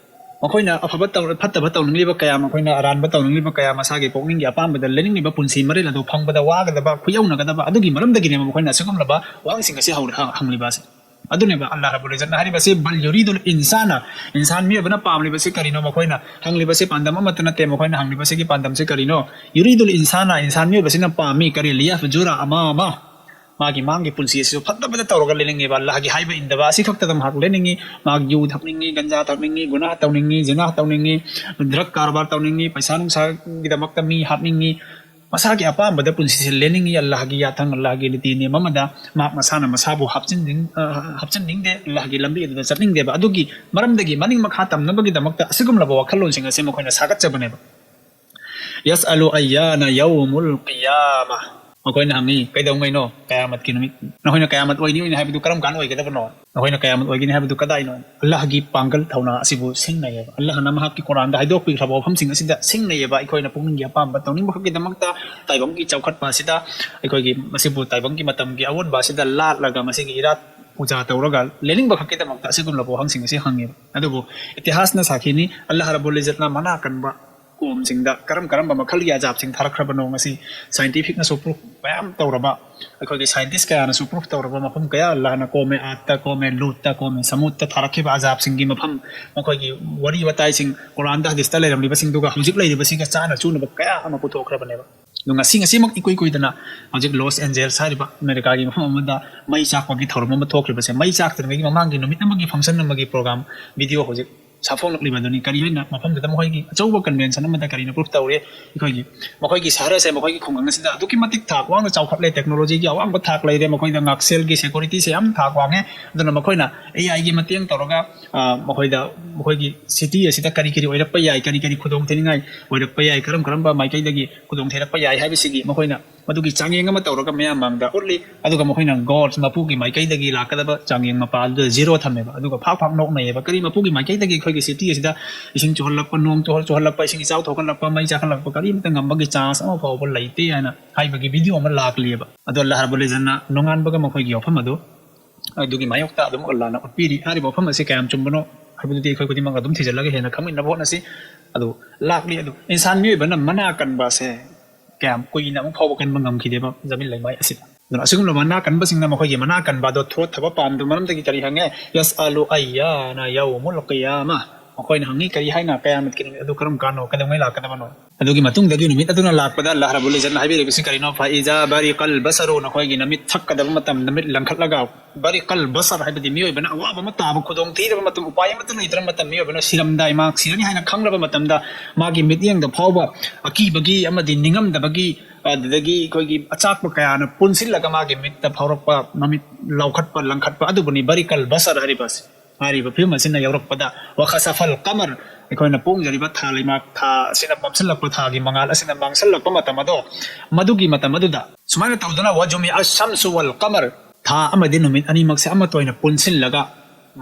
ꯃꯈꯣꯏꯅ ꯑꯐꯕ ꯇꯧ-, ꯐꯠꯇꯕ ꯇꯧꯅꯤꯡꯂꯤꯕ ꯀꯌꯥ, ꯃꯈꯣꯏꯅ ꯑꯔꯥꯟꯕ ꯇꯧꯅꯤꯡꯂꯤꯕ ꯀꯌꯥ, ꯃꯁꯥꯒꯤ ꯄꯨꯛꯅꯤꯡꯒꯤ ꯑꯄꯥꯝꯕꯗ ꯂꯦꯟꯅꯤꯡꯂꯤꯕ ꯄꯨꯟꯁꯤ ꯃꯔꯦꯜ ꯑꯗꯨ ꯐꯪꯕꯗ ꯋꯥꯒꯗꯕ, ꯈꯨꯌꯧꯅꯒꯗꯕ, ꯑꯗꯨꯒꯤ ꯃꯔꯝꯗꯒꯤꯅꯦꯕ ꯃꯈꯣꯏꯅ ꯑꯁꯤꯒꯨꯝꯂꯕ ꯋꯥꯍꯪꯁꯤꯡ ꯑꯁꯤ ꯍꯧ-, ꯍꯪ-, ꯍꯪꯂꯤꯕ ꯑꯁꯤ꯫ ꯑꯗꯨꯅꯦꯕ ꯑꯜꯂꯥꯍ ꯔꯕꯨꯜ ꯏꯖꯠꯅ ꯍꯥꯏꯔꯤꯕꯁꯤ, "ꯕꯜ ꯌꯨꯔꯤꯗꯨꯜ ꯏꯟꯁꯥꯅ", ꯏꯟꯁꯥꯟ ꯃꯤꯑꯣꯏꯕꯅ ꯄꯥꯝꯂꯤꯕꯁꯤ ꯀꯔꯤꯅꯣ? ꯃꯈꯣꯏꯅ ꯍꯪꯂꯤꯕꯁꯤ ꯄꯥꯟꯗꯝ ꯑꯃꯠꯇ ꯅꯠꯇꯦ꯫ ꯃꯈꯣꯏꯅ ꯍꯪꯂꯤꯕꯁꯤꯒꯤ ꯄꯥꯟꯗꯝꯁꯤ ꯀꯔꯤꯅꯣ? "ꯌꯨꯔꯤꯗꯨꯜ ꯏꯟꯁꯥꯅ", ꯏꯟꯁꯥꯟ ꯃꯤꯑꯣꯏꯕꯁꯤꯅ ꯄꯥꯝꯃꯤ ꯀꯔꯤ? "ꯂꯤꯌꯥꯐ ꯖꯨꯔꯥ ꯑꯃꯥꯃ", ꯃꯥꯒꯤ ꯃꯥꯡꯒꯤ ꯄꯨꯟꯁꯤ ꯑꯁꯤꯁꯨ ꯐꯠꯇꯕꯗ ꯇꯧꯔꯒ ꯂꯦꯟꯅꯤꯡꯉꯦꯕ꯫ ꯑꯜꯂꯥꯍꯒꯤ ꯍꯥꯏꯕ ꯏꯟꯗꯕ ꯑꯁꯤ ꯈꯛꯇꯗ ꯃꯍꯥꯛ ꯂꯦꯟꯅꯤꯡꯉꯤ꯫ ꯃꯍꯥꯛ ꯌꯨ ꯊꯛꯅꯤꯡꯉꯤ, ꯒꯟꯖꯥ ꯊꯛꯅꯤꯡꯉꯤ, ꯒꯨꯅꯥꯍ ꯇꯧꯅꯤꯡꯉꯤ, ꯖꯤꯅꯥ ꯇꯧꯅꯤꯡꯉꯤ, ꯗ꯭ꯔꯒ ꯀꯔꯕꯥꯔ ꯇꯧꯅꯤꯡꯉꯤ, ꯄꯩꯁꯥ ꯅꯨꯡꯁꯥꯒꯤꯗꯃꯛꯇ ꯃꯤ ꯍꯥꯠꯅꯤꯡꯉꯤ, ꯃꯁꯥꯒꯤ ꯑꯄꯥꯝꯕꯗ ꯄꯨꯟꯁꯤꯁꯦ ꯂꯦꯟꯅꯤꯡꯉꯤ꯫ ꯑꯜꯂꯥꯍꯒꯤ ꯌꯥꯊꯪ, ꯑꯜꯂꯥꯍꯒꯤ ꯅꯤꯇꯤ ꯅꯤꯌꯝ ꯑꯃꯗ ꯃꯍꯥꯛ ꯃꯁꯥꯅ ꯃꯁꯥꯕꯨ ꯍꯥꯞꯆꯤꯟꯅꯤꯡ-, ꯑ, ꯍꯥꯞꯆꯤꯟꯅꯤꯡꯗꯦ, ꯑꯜꯂꯥꯍꯒꯤ ꯂꯝꯕꯤ ꯑꯗꯨꯗ ꯆꯠꯅꯤꯡꯗꯦꯕ꯫ ꯑꯗꯨꯒꯤ ꯃꯔꯝꯗꯒꯤ ꯃꯅꯤꯡ ꯃꯈꯥ ꯇꯝꯅꯕꯒꯤꯗꯃꯛꯇ ꯑꯁꯤꯒꯨꯝꯂꯕ ꯋꯥꯈꯜꯂꯣꯟꯁꯤꯡ ꯑꯁꯦ ꯃꯈꯣꯏꯅ ꯁꯥꯒꯠꯆꯕꯅꯦꯕ꯫ "ꯌꯁ ꯑꯂꯨ ꯑꯌꯥꯅ ꯌꯧꯃꯨꯜ ꯀꯤꯌꯥꯃ", ꯃꯈꯣꯏꯅ ꯍꯪꯉꯤ, "ꯀꯩꯗꯧꯉꯩꯅꯣ ꯀꯌꯥꯃꯠꯀꯤ ꯅꯨꯃꯤꯠ? ꯅꯈꯣꯏꯅ ꯀꯌꯥꯃꯠ ꯑꯣꯏꯅꯤ ꯑꯣꯏꯅꯤ ꯍꯥꯏꯕꯗꯨ ꯀꯔꯝ ꯀꯥꯟꯗ ꯑꯣꯏꯒꯗꯕꯅꯣ? ꯅꯈꯣꯏꯅ ꯀꯌꯥꯃꯠ ꯑꯣꯏꯒꯅꯤ ꯍꯥꯏꯕꯗꯨ ꯀꯗꯥꯏꯅꯣ?" ꯑꯜꯂꯥꯍꯒꯤ ꯄꯥꯡꯒꯜ ꯊꯧꯅꯥ ꯑꯁꯤꯕꯨ ꯁꯤꯡꯅꯩꯌꯦꯕ꯫ ꯑꯜꯂꯥꯍꯅ ꯃꯍꯥꯛꯀꯤ ꯀꯨꯔꯥꯟꯗ ꯍꯥꯏꯗꯣꯛꯄꯤꯈ꯭ꯔꯕ ꯋꯥꯐꯝꯁꯤꯡ ꯑꯁꯤꯗ ꯁꯤꯡꯅꯩꯌꯦꯕ꯫ ꯑꯩꯈꯣꯏꯅ ꯄꯨꯛꯅꯤꯡꯒꯤ ꯑꯄꯥꯝꯕ ꯇꯧꯅꯤꯡꯕ ꯈꯛꯀꯤꯗꯃꯛꯇ ꯇꯥꯏꯕꯪꯒꯤ ꯆꯥꯎꯈꯠꯄ ꯑꯁꯤꯗ, ꯑꯩꯈꯣꯏꯒꯤ ꯃꯁꯤꯕꯨ ꯇꯥꯏꯕꯪꯒꯤ ꯃꯇꯝꯒꯤ ꯑꯑꯣꯟꯕ ꯑꯁꯤꯗ ꯂꯥꯠꯂꯒ ꯃꯁꯤꯒꯤ ꯏꯔꯥꯠ ꯄꯨꯖꯥ ꯇꯧꯔꯒ ꯂꯦꯟꯅꯤꯡꯕ ꯈꯛꯀꯤꯗꯃꯛꯇ ꯑꯁꯤꯒꯨꯝꯂꯕ ꯋꯥꯍꯪꯁꯤꯡ ꯑꯁꯤ ꯍꯪꯉꯦꯕ꯫ ꯑꯗꯨꯕꯨ ꯏꯇꯤꯍꯥꯁꯅ ꯁꯥꯈꯤꯅꯤ, ꯑꯜꯂꯥꯍ ꯔꯕꯨꯜ ꯏꯖꯠꯅ ꯃꯅꯥ ꯀꯟꯕ ꯀꯣꯝꯁꯤꯡꯗ ꯀꯔꯝ ꯀꯔꯝꯕ ꯃꯈꯜꯒꯤ ꯑꯖꯥꯕꯁꯤꯡ ꯊꯥꯔꯛꯈ꯭ꯔꯕꯅꯣ? ꯉꯁꯤ ꯁꯥꯏꯟꯇꯤꯐꯤꯛꯅꯁꯨ ꯄ꯭ꯔꯨꯐ ꯃꯌꯥꯝ ꯇꯧꯔꯕ, ꯑꯩꯈꯣꯏꯒꯤ ꯁꯥꯏꯟꯇꯤꯁ ꯀꯌꯥꯅꯁꯨ ꯄ꯭ꯔꯨꯐ ꯇꯧꯔꯕ ꯃꯐꯝ ꯀꯌꯥ, ꯑꯜꯂꯥꯍꯅ ꯀꯣꯝꯃꯦ ꯑꯥꯗꯇ, ꯀꯣꯝꯃꯦ ꯂꯨꯠꯇ, ꯀꯣꯝꯃꯦ ꯁꯃꯨꯗꯇ ꯊꯥꯔꯛꯈꯤꯕ ꯑꯖꯥꯕꯁꯤꯡꯒꯤ ꯃꯐꯝ, ꯃꯈꯣꯏꯒꯤ ꯋꯥꯔꯤ ꯋꯥꯇꯥꯏꯁꯤꯡ, ꯀꯨꯔꯥꯟꯗ ꯍꯗꯤꯁꯇ ꯂꯩꯔꯝꯂꯤꯕꯁꯤꯡꯗꯨꯒ ꯍꯧꯖꯤꯛ ꯂꯩꯔꯤꯕꯁꯤꯒ ꯆꯥꯅ ꯆꯨꯅꯕ ꯀꯌꯥ ꯑꯃ ꯄꯨꯊꯣꯛꯈ꯭ꯔꯕꯅꯦꯕ꯫ ꯑꯗꯣ ꯉꯁꯤ, ꯉꯁꯤꯃꯛ ꯏꯀꯨꯏ ꯀꯨꯏꯗꯅ ꯍꯧꯖꯤꯛ ꯂꯣꯁ ꯑꯦꯟꯖꯦꯜꯁ ꯍꯥꯏꯔꯤꯕ ꯑꯃꯦꯔꯤꯀꯥꯒꯤ ꯃꯐꯝ ꯑꯃꯗ ꯃꯩ ꯆꯥꯛꯄꯒꯤ ꯊꯧꯔꯝ ꯑꯃ ꯊꯣꯛꯈ꯭ꯔꯤꯕꯁꯦ, ꯃꯩ ꯆꯥꯛꯇ꯭ꯔꯤꯉꯩꯒꯤ ꯃꯃꯥꯡꯒꯤ ꯅꯨꯃꯤꯠ ꯑꯃꯒꯤ ꯐꯪꯁꯟ ꯑꯃꯒꯤ ꯄ꯭ꯔꯣꯒ꯭ꯔꯥꯝ ꯚꯤꯗꯤꯑꯣ ꯍꯧꯖꯤꯛ ꯁꯥꯐꯣꯡꯂꯛꯂꯤꯕꯗꯨꯅꯤ꯫ ꯀꯔꯤ ꯍꯥꯏꯅ ꯃꯐꯝꯗꯨꯗ ꯃꯈꯣꯏꯒꯤ ꯑꯆꯧꯕ ꯀꯟꯚꯦꯟꯁꯟ ꯑꯃꯗ ꯀꯔꯤꯅ ꯄ꯭ꯔꯨꯐ ꯇꯧꯔꯦ? ꯑꯩꯈꯣꯏꯒꯤ, ꯃꯈꯣꯏꯒꯤ ꯁꯍꯔ ꯑꯁꯦ, ꯃꯈꯣꯏꯒꯤ ꯈꯨꯡꯒꯪ ꯑꯁꯤꯗ ꯑꯗꯨꯛꯀꯤ ꯃꯇꯤꯛ ꯊꯥꯛ ꯋꯥꯡꯅ ꯆꯥꯎꯈꯠꯂꯦ, ꯇꯦꯛꯅꯣꯂꯣꯖꯤꯒꯤ ꯑꯋꯥꯡꯕ ꯊꯥꯛ ꯂꯩꯔꯦ, ꯃꯈꯣꯏꯗ ꯉꯥꯛꯁꯦꯜꯒꯤ ꯁꯦꯀꯨꯔꯤꯇꯤꯁꯦ ꯌꯥꯝ ꯊꯥꯛ ꯋꯥꯡꯉꯦ꯫ ꯑꯗꯨꯅ ꯃꯈꯣꯏꯅ ꯑꯦ ꯑꯥꯏꯒꯤ ꯃꯇꯦꯡ ꯇꯧꯔꯒ, ꯑ, ꯃꯈꯣꯏꯗ, ꯃꯈꯣꯏꯒꯤ ꯁꯤꯇꯤ ꯑꯁꯤꯗ ꯀꯔꯤ ꯀꯔꯤ ꯑꯣꯏꯔꯛꯄ ꯌꯥꯏ, ꯀꯔꯤ ꯀꯔꯤ ꯈꯨꯗꯣꯡꯊꯤꯅꯤꯡꯉꯥꯏ ꯑꯣꯏꯔꯛꯄ ꯌꯥꯏ, ꯀꯔꯝ ꯀꯔꯝꯕ ꯃꯥꯏꯀꯩꯗꯒꯤ ꯈꯨꯗꯣꯡꯊꯤꯔꯛꯄ ꯌꯥꯏ ꯍꯥꯏꯕꯁꯤꯒꯤ ꯃꯈꯣꯏꯅ ꯃꯗꯨꯒꯤ ꯆꯥꯡꯌꯦꯡ ꯑꯃ ꯇꯧꯔꯒ ꯃꯌꯥꯝ ꯃꯥꯡꯗ ꯎꯠꯂꯤ꯫ ꯑꯗꯨꯒ ꯃꯈꯣꯏꯅ ꯒꯣꯗ, ꯃꯄꯨꯒꯤ ꯃꯥꯏꯀꯩꯗꯒꯤ ꯂꯥꯛꯀꯗꯕ ꯆꯥꯡꯌꯦꯡ ꯃꯄꯥ ꯑꯗꯨꯗ ꯖꯤꯔꯣ ꯊꯝꯃꯦꯕ꯫ ꯑꯗꯨꯒ ꯐꯥꯛ ꯐꯥꯛ ꯅꯣꯛꯅꯩꯌꯦꯕ, "ꯀꯔꯤ ꯃꯄꯨꯒꯤ ꯃꯥꯏꯀꯩꯗꯒꯤ ꯑꯩꯈꯣꯏꯒꯤ ꯁꯤꯇꯤ ꯑꯁꯤꯗ ꯏꯁꯤꯡ ꯆꯨꯍꯜꯂꯛꯄ, ꯅꯣꯡ ꯆꯨꯍꯜ-, ꯆꯨꯍꯜꯂꯛꯄ, ꯏꯁꯤꯡ ꯏꯆꯥꯎ ꯊꯣꯛꯍꯜꯂꯛꯄ, ꯃꯩ ꯆꯥꯛꯍꯜꯂꯛꯄ ꯀꯔꯤꯃꯇ ꯉꯝꯕꯒꯤ ꯆꯥꯟꯁ ꯑꯃ ꯐꯥꯎꯕ ꯂꯩꯇꯦ?" ꯍꯥꯏꯅ ꯍꯥꯏꯕꯒꯤ ꯚꯤꯗꯤꯑꯣ ꯑꯃ ꯂꯥꯛꯂꯤꯑꯕ꯫ ꯑꯗꯣ ꯑꯜꯂꯥꯍ ꯔꯕꯨꯜ ꯏꯖꯠꯅ ꯅꯣꯡꯉꯥꯟꯕꯒ ꯃꯈꯣꯏꯒꯤ ꯋꯥꯐꯝ ꯑꯗꯨ ꯑꯗꯨꯒꯤ ꯃꯥꯌꯣꯛꯇ ꯑꯗꯨꯝ ꯑꯜꯂꯥꯍꯅ ꯎꯠꯄꯤꯔꯤ꯫ ꯍꯥꯏꯔꯤꯕ ꯋꯥꯐꯝ ꯑꯁꯤ ꯀꯌꯥꯝ ꯆꯨꯝꯕꯅꯣ ꯍꯥꯏꯕꯗꯨꯗꯤ ꯑꯩꯈꯣꯏ ꯈꯨꯗꯤꯡꯃꯛ ꯑꯗꯨꯝ ꯊꯤꯖꯤꯜꯂꯒ ꯍꯦꯟꯅ ꯈꯪꯃꯤꯟꯅꯕ ꯍꯣꯠꯅꯁꯤ꯫ ꯑꯗꯨ ꯂꯥꯛꯂꯤ꯫ ꯑꯗꯨ ꯏꯟꯁꯥꯟ ꯃꯤꯑꯣꯏꯕꯅ ꯃꯅꯥ ꯀꯟꯕ ꯑꯁꯦ ꯀꯌꯥꯝ ꯀꯨꯏꯅ ꯑꯃꯨꯛ ꯐꯥꯎꯕ ꯀꯟꯕ ꯉꯝꯈꯤꯗꯦꯕ ꯖꯃꯤꯟ ꯂꯩꯃꯥꯏ ꯑꯁꯤꯗ꯫ ꯑꯗꯨꯅ ꯑꯁꯤꯒꯨꯝꯂꯕ ꯃꯅꯥ ꯀꯟꯕꯁꯤꯡꯅ ꯃꯈꯣꯏꯒꯤ ꯃꯅꯥ ꯀꯟꯕ ꯑꯗꯣ ꯊꯣꯠꯊꯕ ꯄꯥꯝꯗꯕ ꯃꯔꯝꯗꯒꯤ ꯀꯔꯤ ꯍꯪꯉꯦ? "ꯌꯁ ꯑꯂꯨ ꯑꯌꯥꯅ ꯌꯧꯃꯨꯜ ꯀꯤꯌꯥꯃꯥ?" ꯃꯈꯣꯏꯅ ꯍꯪꯉꯤ, "ꯀꯔꯤ ꯍꯥꯏꯅ ꯀꯌꯥꯃꯠꯀꯤ ꯅꯨꯃꯤꯠ ꯑꯗꯨ ꯀꯔꯝ ꯀꯥꯟꯅꯣ, ꯀꯩꯗꯧꯉꯩ ꯂꯥꯛꯀꯗꯕꯅꯣ?" ꯑꯗꯨꯒꯤ ꯃꯇꯨꯡꯗꯒꯤ ꯅꯨꯃꯤꯠ ꯑꯗꯨꯅ ꯂꯥꯛꯄꯗ ꯑꯜꯂꯥꯍ ꯔꯕꯨꯜ ꯏꯖꯠꯅ ꯍꯥꯏꯕꯤꯔꯤꯕꯁꯤ ꯀꯔꯤꯅꯣ? "ꯐ ꯏꯖꯥ ꯕꯔꯤꯀꯜ ꯕꯁꯔꯨ", ꯅꯈꯣꯏꯒꯤ ꯅꯃꯤꯠ ꯊꯛꯀꯗꯕ ꯃꯇꯝ, ꯅꯃꯤꯠ ꯂꯪꯈꯠꯂꯒ, ꯕꯔꯤꯀꯜ ꯕꯁꯔ ꯍꯥꯏꯕꯗꯤ ꯃꯤꯑꯣꯏꯕꯅ ꯑꯋꯥꯕ ꯑꯃ ꯇꯥꯕ, ꯈꯨꯗꯣꯡ ꯊꯤꯔꯕ ꯃꯇꯝ, ꯎꯄꯥꯏ ꯑꯃꯠꯇ ꯂꯩꯇ꯭ꯔꯕ ꯃꯇꯝ, ꯃꯤꯑꯣꯏꯕꯅ ꯁꯤꯔꯝꯗꯥꯏ, ꯃꯍꯥꯛ ꯁꯤꯔꯅꯤ ꯍꯥꯏꯅ ꯈꯪꯂꯕ ꯃꯇꯝꯗ, ꯃꯥꯒꯤ ꯃꯤꯠꯌꯦꯡꯗ ꯐꯥꯎꯕ ꯑꯀꯤꯕꯒꯤ ꯑꯃꯗꯤ ꯅꯤꯡꯉꯝꯗꯕꯒꯤ, ꯑꯗꯨꯗꯒꯤ ꯑꯩꯈꯣꯏꯒꯤ ꯑꯆꯥꯛꯄ ꯀꯌꯥꯅ ꯄꯨꯟꯁꯤꯜꯂꯒ ꯃꯥꯒꯤ ꯃꯤꯠꯇ ꯐꯥꯎꯔꯛꯄ, ꯃꯃꯤꯠ ꯂꯥꯎꯈꯠꯄ, ꯂꯪꯈꯠꯄ, ꯑꯗꯨꯕꯨꯅꯤ ꯕꯔꯤꯀꯜ ꯕꯁꯔ ꯍꯥꯏꯔꯤꯕ ꯑꯁꯤ꯫ ꯍꯥꯏꯔꯤꯕ ꯐꯤꯕꯝ ꯑꯁꯤꯅ ꯌꯧꯔꯛꯄꯗ, "ꯋꯥꯈꯁꯐꯜ ꯀꯃꯔ", ꯑꯩꯈꯣꯏꯅ ꯄꯣꯡꯖꯔꯤꯕ ꯊꯥ ꯂꯩꯃꯥꯛ, ꯊꯥ ꯑꯁꯤꯅ ꯃꯝꯁꯤꯜꯂꯛꯄ, ꯊꯥꯒꯤ ꯃꯉꯥꯜ ꯑꯁꯤꯅ ꯃꯥꯡꯁꯤꯜꯂꯛꯄ ꯃꯇꯝ ꯑꯗꯣ, ꯃꯗꯨꯒꯤ ꯃꯇꯝ ꯑꯗꯨꯗ ꯁꯨꯃꯥꯏꯅ ꯇꯧꯗꯨꯅ, "ꯋꯥꯖꯨꯃꯤ ꯑꯁꯝꯁꯨ ꯋꯜ ꯀꯃꯔ", ꯊꯥ ꯑꯃꯗꯤ ꯅꯨꯃꯤꯠ ꯑꯅꯤꯃꯛꯁꯦ ꯑꯃꯠꯇ ꯑꯣꯏꯅ ꯄꯨꯟꯁꯤꯜꯂꯒ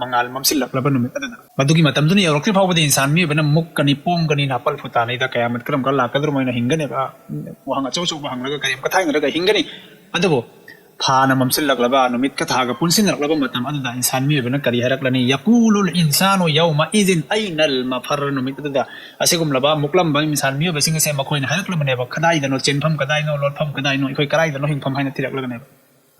ꯃꯉꯥꯜ ꯃꯝꯁꯤꯜꯂꯛꯂꯕ ꯅꯨꯃꯤꯠ ꯑꯗꯨꯗ, ꯃꯗꯨꯒꯤ ꯃꯇꯝꯗꯨꯅ ꯌꯧꯔꯛꯇ꯭ꯔꯤ ꯐꯥꯎꯕꯗꯤ ꯏꯟꯁꯥꯟ ꯃꯤꯑꯣꯏꯕꯅ ꯃꯨꯛꯀꯅꯤ, ꯄꯣꯡꯒꯅꯤ, ꯅꯥꯄꯜ ꯐꯨꯇꯥꯅꯤꯗ, ꯀꯌꯥꯃꯠ ꯀꯔꯝ ꯀꯥꯟ ꯂꯥꯛꯀꯗ꯭ꯔꯣ ꯍꯥꯏꯅ ꯍꯤꯡꯒꯅꯦꯕ꯫ ꯋꯥꯍꯪ ꯑꯆꯧ ꯑꯆꯧꯕ ꯍꯪꯂꯒ ꯀꯔꯤꯝ ꯀꯊꯥꯏꯅꯔꯒ ꯍꯤꯡꯒꯅꯤ꯫ ꯑꯗꯨꯕꯨ ꯊꯥꯅ ꯃꯝꯁꯤꯜꯂꯛꯂꯕ, ꯅꯨꯃꯤꯠꯀ ꯊꯥꯒ ꯄꯨꯟꯁꯤꯟꯅꯔꯛꯂꯕ ꯃꯇꯝ ꯑꯗꯨꯗ ꯏꯟꯁꯥꯟ ꯃꯤꯑꯣꯏꯕꯅ ꯀꯔꯤ ꯍꯥꯏꯔꯛꯂꯅꯤ? ꯌꯀꯨꯂꯨꯜ ꯏꯟꯁꯥꯅꯨ ꯌꯧꯃ ꯏꯖꯤꯟ ꯑꯩꯅꯜ ꯃꯐꯔ꯫ ꯅꯨꯃꯤꯠ ꯑꯗꯨꯗ ꯑꯁꯤꯒꯨꯝꯂꯕ ꯃꯨꯛꯂꯝꯕ ꯏꯟꯁꯥꯟ ꯃꯤꯑꯣꯏꯕꯁꯤꯡ ꯑꯁꯦ ꯃꯈꯣꯏꯅ ꯍꯥꯏꯔꯛꯂꯕꯅꯦꯕ, "ꯀꯗꯥꯏꯗꯅꯣ ꯆꯦꯟꯐꯝ, ꯀꯗꯥꯏꯅꯣ ꯂꯣꯠꯐꯝ, ꯀꯗꯥꯏꯅꯣ ꯑꯩꯈꯣꯏ ꯀꯗꯥꯏꯗꯅꯣ ꯍꯤꯡꯐꯝ?" ꯍꯥꯏꯅ ꯊꯤꯔꯛꯂꯒꯅꯦꯕ꯫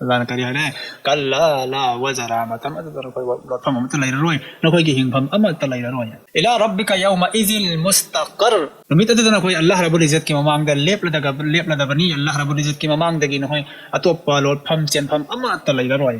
ꯑꯜꯂꯥꯍꯅ ꯀꯔꯤ ꯍꯥꯏꯔꯦ? "ꯀꯜꯂꯥ ꯂꯥ ꯋꯖꯔꯥ"꯫ ꯃꯇꯝ ꯑꯗꯨꯗ ꯅꯈꯣꯏ ꯂꯣꯠꯐꯝ ꯑꯃꯠꯇ ꯂꯩꯔꯔꯣꯏ, ꯅꯈꯣꯏꯒꯤ ꯍꯤꯡꯐꯝ ꯑꯃꯠꯇ ꯂꯩꯔꯔꯣꯏ꯫ "ꯏꯂꯥ ꯔꯕꯤꯀ ꯌꯧꯃ ꯏꯖꯤꯜ ꯃꯨꯁꯇꯀꯔ"꯫ ꯅꯨꯃꯤꯠ ꯑꯗꯨꯗ ꯅꯈꯣꯏ ꯑꯜꯂꯥꯍ ꯔꯕꯨꯜ ꯏꯖꯠꯀꯤ ꯃꯃꯥꯡꯗ ꯂꯦꯞꯂꯗꯒ-, ꯂꯦꯞꯂꯗꯕꯅꯤ꯫ ꯑꯜꯂꯥꯍ ꯔꯕꯨꯜ ꯏꯖꯠꯀꯤ ꯃꯃꯥꯡꯗꯒꯤ ꯅꯈꯣꯏ ꯑꯇꯣꯞꯄ ꯂꯣꯠꯐꯝ ꯆꯦꯟꯐꯝ ꯑꯃꯠꯇ ꯂꯩꯔꯔꯣꯏ꯫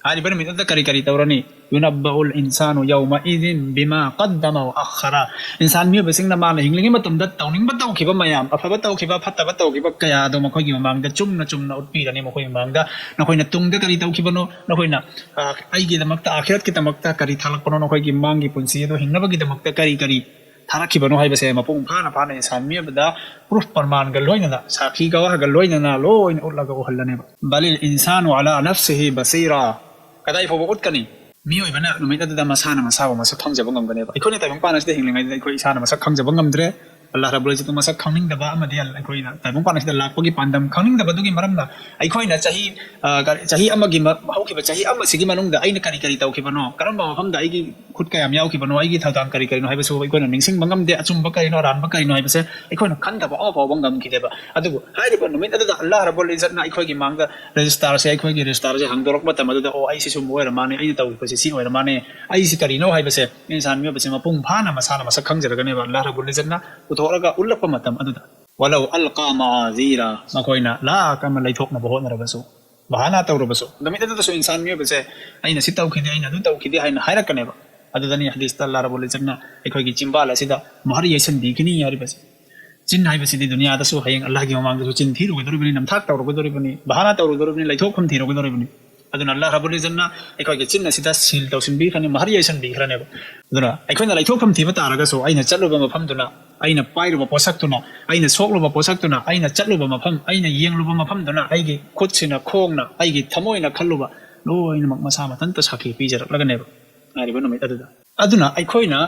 ꯍꯥꯏꯔꯤꯕ ꯅꯨꯃꯤꯠ ꯑꯗꯨꯗ ꯀꯔꯤ ꯀꯔꯤ ꯇꯧꯔꯅꯤ? "ꯌꯨꯅꯕꯎꯜ ꯏꯟꯁꯥꯅꯨ ꯌꯧꯃ ꯏꯖꯤꯟ ꯕꯤꯃꯥ ꯀꯗꯃ ꯋꯥ ꯑꯈꯔ"꯫ ꯏꯟꯁꯥꯟ ꯃꯤꯑꯣꯏꯕꯁꯤꯡꯅ ꯃꯥꯅ ꯍꯤꯡꯂꯤꯉꯩ ꯃꯇꯝꯗ ꯇꯧꯅꯤꯡꯕ ꯇꯧꯈꯤꯕ ꯃꯌꯥꯝ, ꯑꯐꯕ ꯇꯧꯈꯤꯕ, ꯐꯠꯇꯕ ꯇꯧꯈꯤꯕ ꯀꯌꯥ ꯑꯗꯣ ꯃꯈꯣꯏꯒꯤ ꯃꯃꯥꯡꯗ ꯆꯨꯝꯅ ꯆꯨꯝꯅ ꯎꯠꯄꯤꯔꯅꯤ꯫ ꯃꯈꯣꯏꯒꯤ ꯃꯃꯥꯡꯗ ꯅꯈꯣꯏꯅ ꯇꯨꯡꯗ ꯀꯔꯤ ꯇꯧꯈꯤꯕꯅꯣ, ꯅꯈꯣꯏꯅ, ꯑ, ꯑꯩꯒꯤꯗꯃꯛꯇ, ꯑꯥꯈꯤꯔꯠꯀꯤꯗꯃꯛꯇ ꯀꯔꯤ ꯊꯥꯂꯛꯄꯅꯣ, ꯅꯈꯣꯏꯒꯤ ꯃꯥꯡꯒꯤ ꯄꯨꯟꯁꯤ ꯑꯗꯣ ꯍꯤꯡꯅꯕꯒꯤꯗꯃꯛꯇ ꯀꯔꯤ ꯀꯔꯤ ꯊꯥꯔꯛꯈꯤꯕꯅꯣ ꯍꯥꯏꯕꯁꯦ ꯃꯄꯨꯡ ꯐꯥꯅ ꯐꯥꯅ ꯏꯟꯁꯥꯟ ꯃꯤꯑꯣꯏꯕꯗ ꯄ꯭ꯔꯨꯐ ꯄ꯭ꯔꯃꯥꯟꯒ ꯂꯣꯏꯅꯅ, ꯁꯥꯈꯤ ꯒꯋꯥꯍꯒ ꯂꯣꯏꯅꯅ ꯂꯣꯏꯅ ꯎꯠꯂꯒ ꯎꯍꯜꯂꯅꯦꯕ꯫ "ꯕꯂꯤꯜ ꯏꯟꯁꯥꯅꯨ ꯑꯂꯥ ꯅꯐꯁꯤꯍꯤ ꯕꯁꯤꯔꯥ"꯫ ꯀꯗꯥꯏ ꯐꯥꯎꯕ ꯎꯠꯀꯅꯤ? ꯃꯤꯑꯣꯏꯕꯅ ꯅꯨꯃꯤꯠ ꯑꯗꯨꯗ ꯃꯁꯥꯅ ꯃꯁꯥꯕꯨ ꯃꯁꯛ ꯈꯪꯖꯕ ꯉꯝꯒꯅꯦꯕ꯫ ꯑꯩꯈꯣꯏꯅ ꯇꯥꯏꯕꯪ ꯄꯥꯟ ꯑꯁꯤꯗ ꯍꯤꯡꯂꯤꯉꯩꯗ ꯑꯩꯈꯣꯏ ꯏꯁꯥꯅ ꯃꯁꯛ ꯈꯪꯖꯕ ꯉꯝꯗ꯭ꯔꯦ, ꯑꯜꯂꯥꯍ ꯔꯕꯨꯜ ꯏꯖꯠꯄꯨ ꯃꯁꯛ ꯈꯪꯅꯤꯡꯗꯕ ꯑꯃꯗꯤ ꯑꯩꯈꯣꯏꯅ ꯇꯥꯏꯕꯪ ꯄꯥꯟ ꯑꯁꯤꯗ ꯂꯥꯛꯄꯒꯤ ꯄꯥꯟꯗꯝ ꯈꯪꯅꯤꯡꯗꯕꯗꯨꯒꯤ ꯃꯔꯝꯅ ꯑꯩꯈꯣꯏꯅ ꯆꯍꯤ, ꯑ, ꯀꯔꯤ, ꯆꯍꯤ ꯑꯃꯒꯤ ꯃ-, ꯍꯧꯈꯤꯕ ꯆꯍꯤ ꯑꯃꯁꯤꯒꯤ ꯃꯅꯨꯡꯗ ꯑꯩꯅ ꯀꯔꯤ ꯀꯔꯤ ꯇꯧꯈꯤꯕꯅꯣ, ꯀꯔꯝꯕ ꯃꯐꯝꯗ ꯑꯩꯒꯤ ꯈꯨꯠ ꯀꯌꯥꯝ ꯌꯥꯎꯈꯤꯕꯅꯣ, ꯑꯩꯒꯤ ꯊꯧꯗꯥꯡ ꯀꯔꯤ ꯀꯔꯤꯅꯣ ꯍꯥꯏꯕꯁꯨ ꯑꯩꯈꯣꯏꯅ ꯅꯤꯡꯁꯤꯡꯕ ꯉꯝꯗꯦ, ꯑꯆꯨꯝꯕ ꯀꯔꯤꯅꯣ, ꯑꯔꯥꯟꯕ ꯀꯔꯤꯅꯣ ꯍꯥꯏꯕꯁꯦ ꯑꯩꯈꯣꯏꯅ ꯈꯟꯊꯕ ꯑꯃ ꯐꯥꯎꯕ ꯉꯝꯈꯤꯗꯦꯕ꯫ ꯑꯗꯨꯕꯨ ꯍꯥꯏꯔꯤꯕ ꯅꯨꯃꯤꯠ ꯑꯗꯨꯗ ꯑꯜꯂꯥꯍ ꯔꯕꯨꯜ ꯏꯖꯠꯅ ꯑꯩꯈꯣꯏꯒꯤ ꯃꯥꯡꯗ ꯔꯦꯖꯤꯁꯇꯥꯔꯁꯦ, ꯑꯩꯈꯣꯏꯒꯤ ꯔꯦꯖꯤꯁꯇꯥꯔꯁꯦ ꯍꯥꯡꯗꯣꯔꯛꯄ ꯃꯇꯝ ꯑꯗꯨꯗ, "ꯑꯣ, ꯑꯩꯁꯤ ꯁꯨꯝꯕ ꯑꯣꯏꯔ ꯃꯥꯅꯦ, ꯑꯩꯅ ꯇꯧꯈꯤꯕꯁꯤ ꯁꯤ ꯑꯣꯏꯔ ꯃꯥꯅꯦ, ꯑꯩꯁꯤ ꯀꯔꯤꯅꯣ?" ꯍꯥꯏꯕꯁꯦ ꯏꯟꯁꯥꯟ ꯃꯤꯑꯣꯏꯕꯁꯦ ꯃꯄꯨꯡ ꯐꯥꯅ ꯃꯁꯥꯅ ꯃꯁꯛ ꯈꯪꯖꯔꯒꯅꯦꯕ ꯑꯜꯂꯥꯍ ꯔꯕꯨꯜ ꯏꯖꯠꯅ ꯄꯨꯊꯣꯛꯂꯒ ꯎꯠꯂꯛꯄ ꯃꯇꯝ ꯑꯗꯨꯗ꯫ "ꯋꯂꯧ ꯑꯜꯀꯥ ꯃꯥꯖꯤꯔꯥ", ꯃꯈꯣꯏꯅ ꯂꯥꯈ ꯑꯃ ꯂꯩꯊꯣꯛꯅꯕ ꯍꯣꯠꯅꯔꯕꯁꯨ, ꯕꯍꯥꯅꯥ ꯇꯧꯔꯕꯁꯨ, ꯅꯨꯃꯤꯠ ꯑꯗꯨꯗꯁꯨ ꯏꯟꯁꯥꯟ ꯃꯤꯑꯣꯏꯕꯁꯦ, "ꯑꯩꯅ ꯁꯤ ꯇꯧꯈꯤꯗꯦ, ꯑꯩꯅ ꯑꯗꯨ ꯇꯧꯈꯤꯗꯦ" ꯍꯥꯏꯅ ꯍꯥꯏꯔꯛꯀꯅꯦꯕ꯫ ꯑꯗꯨꯗꯅꯤ ꯍꯗꯤꯁꯇ ꯑꯜꯂꯥꯍ ꯔꯕꯨꯜ ꯏꯖꯠꯅ ꯑꯩꯈꯣꯏꯒꯤ ꯆꯤꯝꯕꯥꯜ ꯑꯁꯤꯗ ꯃꯍꯔ ꯌꯩꯁꯟꯕꯤꯒꯅꯤ ꯍꯥꯏꯔꯤꯕꯁꯦ꯫ ꯆꯤꯟ ꯍꯥꯏꯕꯁꯤꯗꯤ ꯗꯨꯅꯤꯌꯥꯗꯁꯨ ꯍꯌꯦꯡ ꯑꯜꯂꯥꯍꯒꯤ ꯃꯃꯥꯡꯗꯁꯨ ꯆꯤꯟ ꯊꯤꯔꯨꯒꯗꯧꯔꯤꯕꯅꯤ, ꯅꯝꯊꯥꯛ ꯇꯧꯔꯨꯒꯗꯧꯔꯤꯕꯅꯤ, ꯕꯍꯥꯅꯥ ꯇꯧꯔꯨꯒꯗꯧꯔꯤꯕꯅꯤ, ꯂꯩꯊꯣꯛꯐꯝ ꯊꯤꯔꯨꯒꯗꯧꯔꯤꯕꯅꯤ꯫ ꯑꯗꯨꯅ ꯑꯜꯂꯥꯍ ꯔꯕꯨꯜ ꯏꯖꯠꯅ ꯑꯩꯈꯣꯏꯒꯤ ꯆꯤꯟ ꯑꯁꯤꯗ ꯁꯤꯜ ꯇꯧꯁꯤꯟꯕꯤꯈ꯭ꯔꯅꯤ, ꯃꯍꯔ ꯌꯩꯁꯟꯕꯤꯈ꯭ꯔꯅꯦꯕ꯫ ꯑꯗꯨꯅ ꯑꯩꯈꯣꯏꯅ ꯂꯩꯊꯣꯛꯐꯝ ꯊꯤꯕ ꯇꯥꯔꯒꯁꯨ, ꯑꯩꯅ ꯆꯠꯂꯨꯕ ꯃꯐꯝꯗꯨꯅ, ꯑꯩꯅ ꯄꯥꯏꯔꯨꯕ ꯄꯣꯠꯁꯛꯇꯨꯅ, ꯑꯩꯅ ꯁꯣꯛꯂꯨꯕ ꯄꯣꯠꯁꯛꯇꯨꯅ, ꯑꯩꯅ ꯆꯠꯂꯨꯕ ꯃꯐꯝ, ꯑꯩꯅ ꯌꯦꯡꯂꯨꯕ ꯃꯐꯝꯗꯨꯅ, ꯑꯩꯒꯤ ꯈꯨꯠꯁꯤꯅ, ꯈꯣꯡꯅ, ꯑꯩꯒꯤ ꯊꯃꯣꯏꯅ ꯈꯜꯂꯨꯕ ꯂꯣꯏꯅꯃꯛ ꯃꯁꯥ ꯃꯊꯟꯇ ꯁꯥꯈꯤ ꯄꯤꯖꯔꯛꯂꯒꯅꯦꯕ ꯍꯥꯏꯔꯤꯕ ꯅꯨꯃꯤꯠ ꯑꯗꯨꯗ꯫ ꯑꯗꯨꯅ ꯑꯩꯈꯣꯏꯅ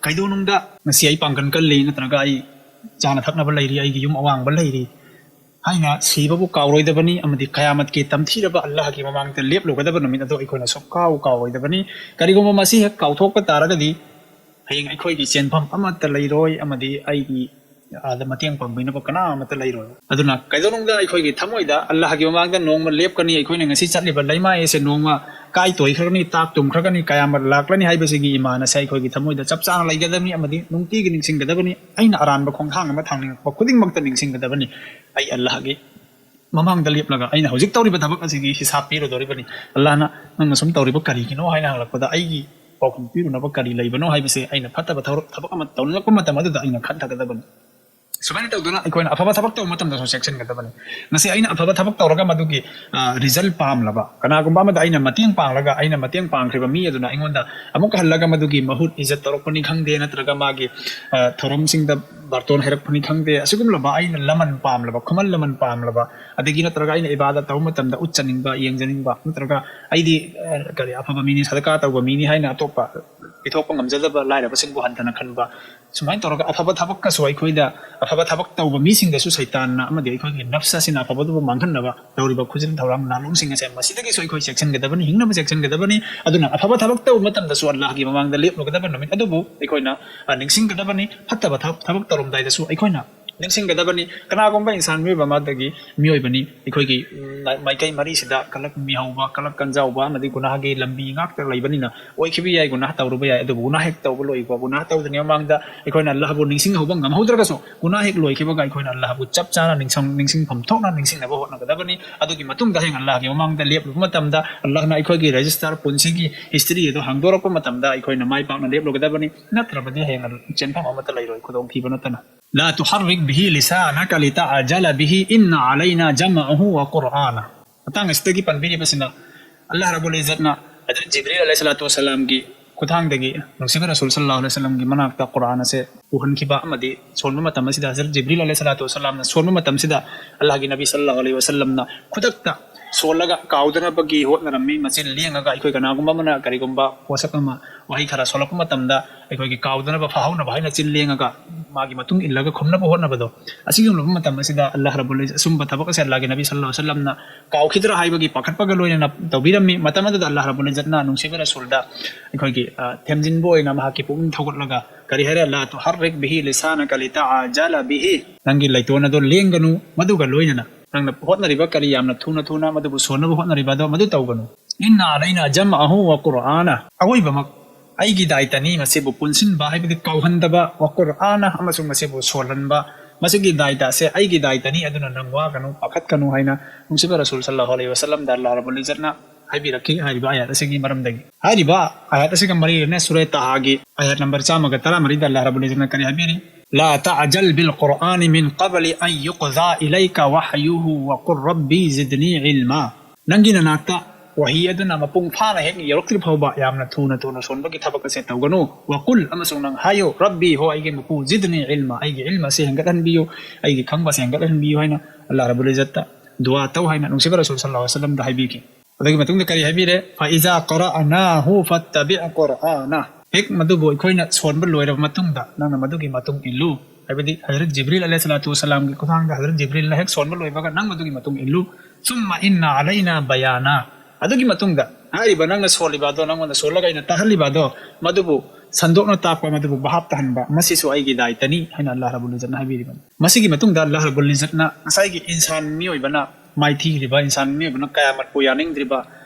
ꯀꯩꯗꯧꯅꯨꯡꯗ ꯉꯁꯤ ꯑꯩ ꯄꯥꯡꯒꯜ ꯀꯜꯂꯤ, ꯅꯠꯇ꯭ꯔꯒ ꯑꯩ ꯆꯥꯅ ꯊꯛꯅꯕ ꯂꯩꯔꯤ, ꯑꯩꯒꯤ ꯌꯨꯝ ꯑꯋꯥꯡꯕ ꯂꯩꯔꯤ, ꯍꯥꯏꯅ ꯁꯤꯕꯕꯨ ꯀꯥꯎꯔꯣꯏꯗꯕꯅꯤ ꯑꯃꯗꯤ ꯀꯌꯥꯃꯠꯀꯤ ꯇꯝꯊꯤꯔꯕ ꯑꯜꯂꯥꯍꯒꯤ ꯃꯃꯥꯡꯗ ꯂꯦꯞꯂꯨꯒꯗꯕ ꯅꯨꯃꯤꯠ ꯑꯗꯨ ꯑꯩꯈꯣꯏꯅ ꯁꯨꯡꯀꯥꯎ ꯀꯥꯎꯔꯣꯏꯗꯕꯅꯤ꯫ ꯀꯔꯤꯒꯨꯝꯕ ꯃꯁꯤ ꯍꯦꯛ ꯀꯥꯎꯊꯣꯛꯄ ꯇꯥꯔꯒꯗꯤ ꯍꯌꯦꯡ ꯑꯩꯈꯣꯏꯒꯤ ꯆꯦꯟꯐꯝ ꯑꯃꯠꯇ ꯂꯩꯔꯣꯏ ꯑꯃꯗꯤ ꯑꯩꯒꯤ ꯑꯥꯗ ꯃꯇꯦꯡ ꯄꯥꯡꯕꯤꯅꯕ ꯀꯅꯥ ꯑꯃꯠꯇ ꯂꯩꯔꯣꯏ꯫ ꯑꯗꯨꯅ ꯀꯩꯗꯧꯅꯨꯡꯗ ꯑꯩꯈꯣꯏꯒꯤ ꯊꯃꯣꯏꯗ ꯑꯜꯂꯥꯍꯒꯤ ꯃꯃꯥꯡꯗ ꯅꯣꯡꯃ ꯂꯦꯞꯀꯅꯤ, ꯑꯩꯈꯣꯏꯅ ꯉꯁꯤ ꯆꯠꯂꯤꯕ ꯂꯩꯃꯥꯏ ꯑꯁꯦ ꯅꯣꯡꯃ ꯀꯥꯏ ꯇꯣꯏꯈ꯭ꯔꯒꯅꯤ, ꯇꯥꯛ ꯇꯨꯝꯈ꯭ꯔꯒꯅꯤ, ꯀꯌꯥꯃꯠ ꯂꯥꯛꯂꯅꯤ ꯍꯥꯏꯕꯁꯤꯒꯤ ꯏꯃꯥꯟ ꯑꯁꯦ ꯑꯩꯈꯣꯏꯒꯤ ꯊꯃꯣꯏꯗ ꯆꯞ ꯆꯥꯅ ꯂꯩꯒꯗꯕꯅꯤ ꯑꯃꯗꯤ ꯅꯨꯡꯇꯤꯒꯤ ꯅꯤꯡꯁꯤꯡꯒꯗꯕꯅꯤ꯫ ꯑꯩꯅ ꯑꯔꯥꯟꯕ ꯈꯣꯡꯊꯥꯡ ꯑꯃ ꯊꯥꯡꯅꯤꯡꯉꯛꯄ ꯈꯨꯗꯤꯡꯃꯛꯇ ꯅꯤꯡꯁꯤꯡꯒꯗꯕꯅꯤ, ꯑꯩ ꯑꯜꯂꯥꯍꯒꯤ ꯃꯃꯥꯡꯗ ꯂꯦꯞꯂꯒ ꯑꯩꯅ ꯍꯧꯖꯤꯛ ꯇꯧꯔꯤꯕ ꯊꯕꯛ ꯑꯁꯤꯒꯤ ꯍꯤꯁꯥꯕ ꯄꯤꯔꯨꯗꯣꯔꯤꯕꯅꯤ꯫ ꯑꯜꯂꯥꯍꯅ "ꯅꯪꯅ ꯁꯨꯝ ꯇꯧꯔꯤꯕ ꯀꯔꯤꯒꯤꯅꯣ?" ꯍꯥꯏꯅ ꯍꯪꯂꯛꯄꯗ ꯑꯩꯒꯤ ꯄꯥꯎꯈꯨꯝ ꯄꯤꯔꯨꯅꯕ ꯀꯔꯤ ꯂꯩꯕꯅꯣ ꯍꯥꯏꯕꯁꯦ ꯑꯩꯅ ꯐꯠꯇꯕ ꯊꯕꯛ ꯊꯕꯛ ꯑꯃ ꯇꯧꯅꯤꯡꯂꯛꯄ ꯃꯇꯝ ꯑꯗꯨꯗ ꯑꯩꯅ ꯈꯟꯊꯒꯗꯕꯅꯤ꯫ ꯁꯨꯃꯥꯏꯅ ꯇꯧꯗꯨꯅ ꯑꯩꯈꯣꯏꯅ ꯑꯐꯕ ꯊꯕꯛ ꯇꯧꯕ ꯃꯇꯝꯗꯁꯨ ꯆꯦꯛꯁꯤꯟꯒꯗꯕꯅꯤ꯫ ꯉꯁꯤ ꯑꯩꯅ ꯑꯐꯕ ꯊꯕꯛ ꯇꯧꯔꯒ ꯃꯗꯨꯒꯤ, ꯑ, result ꯄꯥꯝꯂꯕ, ꯀꯅꯥꯒꯨꯝꯕ ꯑꯃꯗ ꯑꯩꯅ ꯃꯇꯦꯡ ꯄꯥꯡꯂꯒ ꯑꯩꯅ ꯃꯇꯦꯡ ꯄꯥꯡꯈ꯭ꯔꯤꯕ ꯃꯤ ꯑꯗꯨꯅ ꯑꯩꯉꯣꯟꯗ ꯑꯃꯨꯛꯀ ꯍꯜꯂꯒ ꯃꯗꯨꯒꯤ ꯃꯍꯨꯠ ꯏꯖꯠ ꯇꯧꯔꯛꯄꯅꯤ ꯈꯪꯗꯦ, ꯅꯠꯇ꯭ꯔꯒ ꯃꯥꯒꯤ, ꯑ, ꯊꯧꯔꯝꯁꯤꯡꯗ ꯕꯥꯔꯇꯣꯟ ꯍꯩꯔꯛꯄꯅꯤ ꯈꯪꯗꯦ, ꯑꯁꯤꯒꯨꯝꯂꯕ ꯑꯩꯅ ꯂꯃꯟ ꯄꯥꯝꯂꯕ, ꯈꯨꯃꯟ ꯂꯃꯟ ꯄꯥꯝꯂꯕ, ꯑꯗꯒꯤ ꯅꯠꯇ꯭ꯔꯒ ꯑꯩꯅ ꯏꯕꯥꯗꯠ ꯇꯧꯕ ꯃꯇꯝꯗ ꯎꯠꯆꯅꯤꯡꯕ, ꯌꯦꯡꯖꯅꯤꯡꯕ, ꯅꯠꯇ꯭ꯔꯒ ꯑꯩꯗꯤ, ꯑ, ꯀꯔꯤ, ꯑꯐꯕ ꯃꯤꯅꯤ, ꯁꯗꯀꯥ ꯇꯧꯕ ꯃꯤꯅꯤ ꯍꯥꯏꯅ ꯑꯇꯣꯞꯄ ꯄꯤꯊꯣꯛꯄ ꯉꯝꯖꯗꯕ ꯂꯥꯏꯔꯕꯁꯤꯡꯕꯨ ꯍꯟꯊꯅ ꯈꯟꯕ, ꯁꯨꯃꯥꯏꯅ ꯇꯧꯔꯒ ꯑꯐꯕ ꯊꯕꯛꯀꯁꯨ ꯑꯩꯈꯣꯏꯗ, ꯑꯐꯕ ꯊꯕꯛ ꯇꯧꯕ ꯃꯤꯁꯤꯡꯗꯁꯨ ꯁꯩꯇꯥꯟꯅ ꯑꯃꯗꯤ ꯑꯩꯈꯣꯏꯒꯤ ꯅꯐꯁ ꯑꯁꯤꯅ ꯑꯐꯕꯗꯨꯕꯨ ꯃꯥꯡꯍꯟꯅꯕ ꯇꯧꯔꯤꯕ ꯈꯨꯖꯤꯟ ꯊꯧꯔꯥꯡ ꯂꯥꯂꯣꯡꯁꯤꯡ ꯑꯁꯦ ꯃꯁꯤꯗꯒꯤꯁꯨ ꯑꯩꯈꯣꯏ ꯆꯦꯛꯁꯤꯟꯒꯗꯕꯅꯤ, ꯍꯤꯡꯅꯕ ꯆꯦꯛꯁꯤꯟꯒꯗꯕꯅꯤ꯫ ꯑꯗꯨꯅ ꯑꯐꯕ ꯊꯕꯛ ꯇꯧꯕ ꯃꯇꯝꯗꯁꯨ ꯑꯜꯂꯥꯍꯒꯤ ꯃꯃꯥꯡꯗ ꯂꯦꯞꯂꯨꯒꯗꯕ ꯅꯨꯃꯤꯠ ꯑꯗꯨꯕꯨ ꯑꯩꯈꯣꯏꯅ, ꯑ, ꯅꯤꯡꯁꯤꯡꯒꯗꯕꯅꯤ꯫ ꯐꯠꯇꯕ ꯊꯕꯛ, ꯊꯕꯛ ꯇꯧꯔꯝꯗꯥꯏꯗꯁꯨ ꯑꯩꯈꯣꯏꯅ ꯅꯤꯡꯁꯤꯡꯒꯗꯕꯅꯤ꯫ ꯀꯅꯥꯒꯨꯝꯕ ꯏꯟꯁꯥꯟ ꯃꯤꯑꯣꯏꯕ ꯑꯃꯗꯒꯤ ꯃꯤꯑꯣꯏꯕꯅꯤ꯫ ꯑꯩꯈꯣꯏꯒꯤ, ꯎꯝ, ꯃꯥꯏꯀꯩ ꯃꯔꯤꯁꯤꯗ ꯀꯂꯛ ꯃꯤꯍꯧꯕ, ꯀꯂꯛ ꯀꯟꯖꯥꯎꯕ ꯑꯃꯗꯤ ꯒꯨꯅꯥꯍꯒꯤ ꯂꯝꯕꯤ ꯉꯥꯛꯇ ꯂꯩꯕꯅꯤꯅ, ꯑꯣꯏꯈꯤꯕ ꯌꯥꯏ, ꯒꯨꯅꯥꯍ ꯇꯧꯔꯨꯕ ꯌꯥꯏ, ꯑꯗꯨꯕꯨ ꯒꯨꯅꯥꯍ ꯍꯦꯛ ꯇꯧꯕ ꯂꯣꯏꯕ, ꯒꯨꯅꯥꯍ ꯇꯧꯗ꯭ꯔꯤꯉꯩ ꯃꯃꯥꯡꯗ ꯑꯩꯈꯣꯏꯅ ꯑꯜꯂꯥꯍꯕꯨ ꯅꯤꯡꯁꯤꯡꯍꯧꯕ ꯉꯝꯍꯧꯗ꯭ꯔꯒꯁꯨ, ꯒꯨꯅꯥꯍ ꯍꯦꯛ ꯂꯣꯏꯈꯤꯕꯒ ꯑꯩꯈꯣꯏꯅ ꯑꯜꯂꯥꯍꯕꯨ ꯆꯞ ꯆꯥꯅ ꯅꯤꯡꯁꯤꯡ-, ꯅꯤꯡꯁꯤꯡꯐꯝ ꯊꯣꯛꯅ ꯅꯤꯡꯁꯤꯡꯅꯕ ꯍꯣꯠꯅꯒꯗꯕꯅꯤ꯫ ꯑꯗꯨꯒꯤ ꯃꯇꯨꯡꯗ ꯍꯌꯦꯡ ꯑꯜꯂꯥꯍꯒꯤ ꯃꯃꯥꯡꯗ ꯂꯦꯞꯂꯨꯕ ꯃꯇꯝꯗ ꯑꯜꯂꯥꯍꯅ ꯑꯩꯈꯣꯏꯒꯤ register, ꯄꯨꯟꯁꯤꯒꯤ history ꯑꯗꯨ ꯍꯥꯡꯗꯣꯔꯛꯄ ꯃꯇꯝꯗ ꯑꯩꯈꯣꯏꯅ ꯃꯥꯏ ꯄꯥꯛꯅ ꯂꯦꯞꯂꯨꯒꯗꯕꯅꯤ꯫ ꯅꯠꯇ꯭ꯔꯕꯗꯤ ꯍꯌꯦꯡ ꯆꯦꯟꯐꯝ ꯑꯃꯠꯇ ꯂꯩꯔꯣꯏ, ꯈꯨꯗꯣꯡꯊꯤꯕ ꯅꯠꯇꯅ꯫ لا تحرك به لسانك لتعجل به إن علينا جمعه وقرآنه. ꯃꯇꯥꯡ ꯑꯁꯤꯗꯒꯤ ꯄꯟꯕꯤꯔꯤꯕꯁꯤꯅ ꯑꯜꯂꯥꯍ ꯔꯕꯨꯜ ꯏꯖꯠꯅ ꯍꯖꯔꯠ ꯖꯤꯕ꯭ꯔꯤꯜ ꯑꯂꯩꯍꯤ ꯁꯂꯥꯇꯨ ꯋꯁꯁꯂꯥꯝꯒꯤ ꯈꯨꯊꯥꯡꯗꯒꯤ ꯅꯨꯡꯁꯤꯕ ꯔꯁꯨꯜ ꯁꯜꯂꯜꯂꯥꯍꯨ ꯑꯂꯩꯍꯤ ꯋꯁꯜꯂꯝꯒꯤ ꯃꯅꯥꯛꯇ ꯀꯨꯔꯥꯟ ꯑꯁꯦ ꯄꯨꯍꯟꯈꯤꯕ ꯑꯃꯗꯤ ꯁꯣꯟꯕ ꯃꯇꯝ ꯑꯁꯤꯗ ꯍꯖꯔꯠ ꯖꯤꯕ꯭ꯔꯤꯜ ꯑꯂꯩꯍꯤ ꯁꯂꯥꯇꯨ ꯋꯁꯁꯂꯥꯝꯅ ꯁꯣꯟꯕ ꯃꯇꯝꯁꯤꯗ ꯑꯜꯂꯥꯍꯒꯤ ꯅꯕꯤ ꯁꯜꯂꯜꯂꯥꯍꯨ ꯑꯂꯩꯍꯤ ꯋꯁꯜꯂꯝꯅ ꯈꯨꯗꯛꯇ ꯁꯣꯜꯂꯒ ꯀꯥꯎꯗꯅꯕꯒꯤ ꯍꯣꯠꯅꯔꯝꯃꯤ꯫ ꯃꯆꯤꯟ ꯂꯦꯡꯉꯒ ꯑꯩꯈꯣꯏ ꯀꯅꯥꯒꯨꯝꯕ ꯑꯃꯅ ꯀꯔꯤꯒꯨꯝꯕ ꯄꯣꯠꯁꯛ ꯑꯃ, ꯋꯥꯍꯩ ꯈꯔ ꯁꯣꯜꯂꯛꯄ ꯃꯇꯝꯗ ꯑꯩꯈꯣꯏꯒꯤ ꯀꯥꯎꯗꯅꯕ ꯐꯥꯍꯧꯅꯕ ꯍꯥꯏꯅ ꯆꯤꯟ ꯂꯦꯡꯉꯒ ꯃꯥꯒꯤ ꯃꯇꯨꯡ ꯏꯜꯂꯒ ꯈꯨꯝꯅꯕ ꯍꯣꯠꯅꯕꯗꯣ꯫ ꯑꯁꯤꯒꯨꯝꯂꯕ ꯃꯇꯝ ꯑꯁꯤꯗ ꯑꯜꯂꯥꯍ ꯔꯕꯨꯜ ꯏꯖ-, ꯑꯁꯨꯝꯕ ꯊꯕꯛ ꯑꯁꯦ ꯑꯜꯂꯥꯍꯒꯤ ꯅꯕꯤ ꯁꯜꯂꯜꯂꯥꯍꯨ ꯑꯂꯩꯍꯤ ꯋꯁꯜꯂꯝꯅ ꯀꯥꯎꯈꯤꯗ꯭ꯔꯥ ꯍꯥꯏꯕꯒꯤ ꯄꯥꯈꯠꯄꯒ ꯂꯣꯏꯅꯅ ꯇꯧꯕꯤꯔꯝꯃꯤ꯫ ꯃꯇꯝ ꯑꯗꯨꯗ ꯑꯜꯂꯥꯍ ꯔꯕꯨꯜ ꯏꯖꯠꯅ ꯅꯨꯡꯁꯤꯕ ꯔꯁꯨꯜꯗ ꯑꯩꯈꯣꯏꯒꯤ, ꯑ, ꯊꯦꯝꯖꯤꯟꯕ ꯑꯣꯏꯅ ꯃꯍꯥꯛꯀꯤ ꯄꯨꯛꯅꯤꯡ ꯊꯧꯒꯠꯂꯒ ꯀꯔꯤ ꯍꯥꯏꯔꯦ? "لا تحرك به لسانك لتعجل به"꯫ ꯅꯪꯒꯤ ꯂꯩꯇꯣꯟ ꯑꯗꯣ ꯂꯦꯡꯒꯅꯨ, ꯃꯗꯨꯒ ꯂꯣꯏꯅꯅ ꯅꯪꯅ ꯍꯣꯠꯅꯔꯤꯕ ꯀꯔꯤ ꯌꯥꯝꯅ ꯊꯨꯅ ꯊꯨꯅ ꯃꯗꯨꯕꯨ ꯁꯣꯟꯅꯕ ꯍꯣꯠꯅꯔꯤꯕ ꯑꯗꯣ ꯃꯗꯨ ꯇꯧꯒꯅꯨ꯫ "إن علينا جمعه وقرآنه"꯫ ꯑꯋꯣꯏꯕꯃꯛ ꯑꯩꯒꯤ ꯗꯥꯏꯇꯅꯤ ꯃꯁꯤꯕꯨ ꯄꯨꯟꯁꯤꯟꯕ, ꯍꯥꯏꯕꯗꯤ ꯀꯥꯎꯍꯟꯗꯕ, "وقرآنه"꯫ ꯑꯃꯁꯨꯡ ꯃꯁꯤꯕꯨ ꯁꯣꯜꯍꯟꯕ, ꯃꯁꯤꯒꯤ ꯗꯥꯏꯇ ꯑꯁꯦ ꯑꯩꯒꯤ ꯗꯥꯏꯇꯅꯤ, ꯑꯗꯨꯅ ꯅꯪ ꯋꯥꯒꯅꯨ, ꯄꯥꯈꯠꯀꯅꯨ ꯍꯥꯏꯅ ꯅꯨꯡꯁꯤꯕ ꯔꯁꯨꯜ ꯁꯜꯂꯜꯂꯥꯍꯨ ꯑꯂꯩꯍꯤ ꯋꯁꯜꯂꯝꯗ ꯑꯜꯂꯥꯍ ꯔꯕꯨꯜ ꯏꯖꯠꯅ ꯍꯥꯏꯕꯤꯔꯛꯈꯤ ꯍꯥꯏꯔꯤꯕ ꯑꯥꯌꯥꯠ ꯑꯁꯤꯒꯤ ꯃꯔꯝꯗꯒꯤ꯫ ꯍꯥꯏꯔꯤꯕ ꯑꯥꯌꯥꯠ ꯑꯁꯤꯒ ꯃꯔꯤ ꯂꯩꯅꯅ ꯁꯨꯔꯦ ꯇꯥꯍꯥꯒꯤ ꯑꯥꯌꯥꯠ ꯅꯝꯕꯔ ꯆꯥꯝꯃꯒ ꯇꯔꯥꯃꯔꯤꯗ ꯑꯜꯂꯥꯍ ꯔꯕꯨꯜ ꯏꯖꯠꯅ ꯀꯔꯤ ꯍꯥꯏꯕꯤꯔꯤ? "لا تعجل بالقرآن من قبل أن يقضى إليك وحيه وقل رب زدني علما"꯫ ꯅꯪꯒꯤ ꯅꯅꯥꯛꯇ ꯋꯥꯍꯤ ꯑꯗꯨꯅ ꯃꯄꯨꯡ ꯐꯥꯅ ꯍꯦꯛ ꯌꯧꯔꯛꯇ꯭ꯔꯤ ꯐꯥꯎꯕ ꯌꯥꯝꯅ ꯊꯨꯅ ꯊꯨꯅ ꯁꯣꯟꯕꯒꯤ ꯊꯕꯛ ꯑꯁꯦ ꯇꯧꯒꯅꯨ꯫ "وقل"꯫ ꯑꯃꯁꯨꯡ ꯅꯪ ꯍꯥꯏꯌꯨ, "رب"꯫ ꯍꯣ ꯑꯩꯒꯤ ꯃꯄꯨ, "زدني علما"꯫ ꯑꯩꯒꯤ ꯏꯜꯃ ꯑꯁꯤ ꯍꯦꯟꯒꯠꯍꯟꯕꯤꯌꯨ, ꯑꯩꯒꯤ ꯈꯪꯕ ꯑꯁꯤ ꯍꯦꯟꯒꯠꯍꯟꯕꯤꯌꯨ ꯍꯥꯏꯅ ꯑꯜꯂꯥꯍ ꯔꯕꯨꯜ ꯏꯖꯠꯇ ꯗꯨꯋꯥ ꯇꯧ ꯍꯥꯏꯅ ꯅꯨꯡꯁꯤꯕ ꯔꯁꯨꯜ ꯁꯜꯂꯜꯂꯥꯍꯨ ꯑꯂꯩꯍꯤ ꯋꯁꯜꯂꯝꯗ ꯍꯥꯏꯕꯤꯈꯤ꯫ ꯑꯗꯨꯒꯤ ꯃꯇꯨꯡꯗ ꯀꯔꯤ ꯍꯥꯏꯕꯤꯔꯦ? "فإذا قرأناه فاتبع قرآنه"꯫ ꯍꯦꯛ ꯃꯗꯨꯕꯨ ꯑꯩꯈꯣꯏꯅ ꯁꯣꯟꯕ ꯂꯣꯏꯔꯕ ꯃꯇꯨꯡꯗ ꯅꯪꯅ ꯃꯗꯨꯒꯤ ꯃꯇꯨꯡ ꯏꯜꯂꯨ꯫ ꯍꯥꯏꯕꯗꯤ ꯍꯖꯔꯠ ꯖꯤꯕ꯭ꯔꯤꯜ ꯑꯂꯩꯍꯤ ꯁꯂꯥꯇꯨ ꯋꯁꯂꯥꯝꯒꯤ ꯈꯨꯠꯊꯥꯡꯗ ꯍꯖꯔꯠ ꯖꯤꯕ꯭ꯔꯤꯜꯅ ꯍꯦꯛ ꯁꯣꯟꯕ ꯂꯣꯏꯕꯒ ꯅꯪ ꯃꯗꯨꯒꯤ ꯃꯇꯨꯡ ꯏꯜꯂꯨ꯫ "ثم إن علينا بيانا"꯫ ꯑꯗꯨꯒꯤ ꯃꯇꯨꯡꯗ ꯍꯥꯏꯔꯤꯕ ꯅꯪꯅ ꯁꯣꯜꯂꯤꯕ ꯑꯗꯣ, ꯅꯪꯉꯣꯟꯗ ꯁꯣꯜꯂꯒ ꯑꯩꯅ ꯇꯥꯍꯜꯂꯤꯕ ꯑꯗꯣ, ꯃꯗꯨꯕꯨ ꯁꯟꯗꯣꯛꯅ ꯇꯥꯛꯄ, ꯃꯗꯨꯕꯨ ꯚꯥꯞ ꯇꯥꯍꯟꯕ, ꯃꯁꯤꯁꯨ ꯑꯩꯒꯤ ꯗꯥꯏꯇꯅꯤ ꯍꯥꯏꯅ ꯑꯜꯂꯥꯍ ꯔꯕꯨꯜ ꯏꯖꯠꯅ ꯍꯥꯏꯕꯤꯔꯤꯕꯅꯤ꯫ ꯃꯁꯤꯒꯤ ꯃꯇꯨꯡꯗ ꯑꯜꯂꯥꯍ ꯔꯕꯨꯜ ꯏꯖꯠꯅ ꯉꯁꯥꯏꯒꯤ ꯏꯟꯁꯥꯟ ꯃꯤꯑꯣꯏꯕꯅ ꯃꯥꯏꯊꯤꯔꯤꯕ, ꯏꯟꯁꯥꯟ ꯃꯤꯑꯣꯏꯕꯅ ꯀꯌꯥꯃꯠꯄꯨ ꯌꯥꯅꯤꯡꯗ꯭ꯔꯤꯕ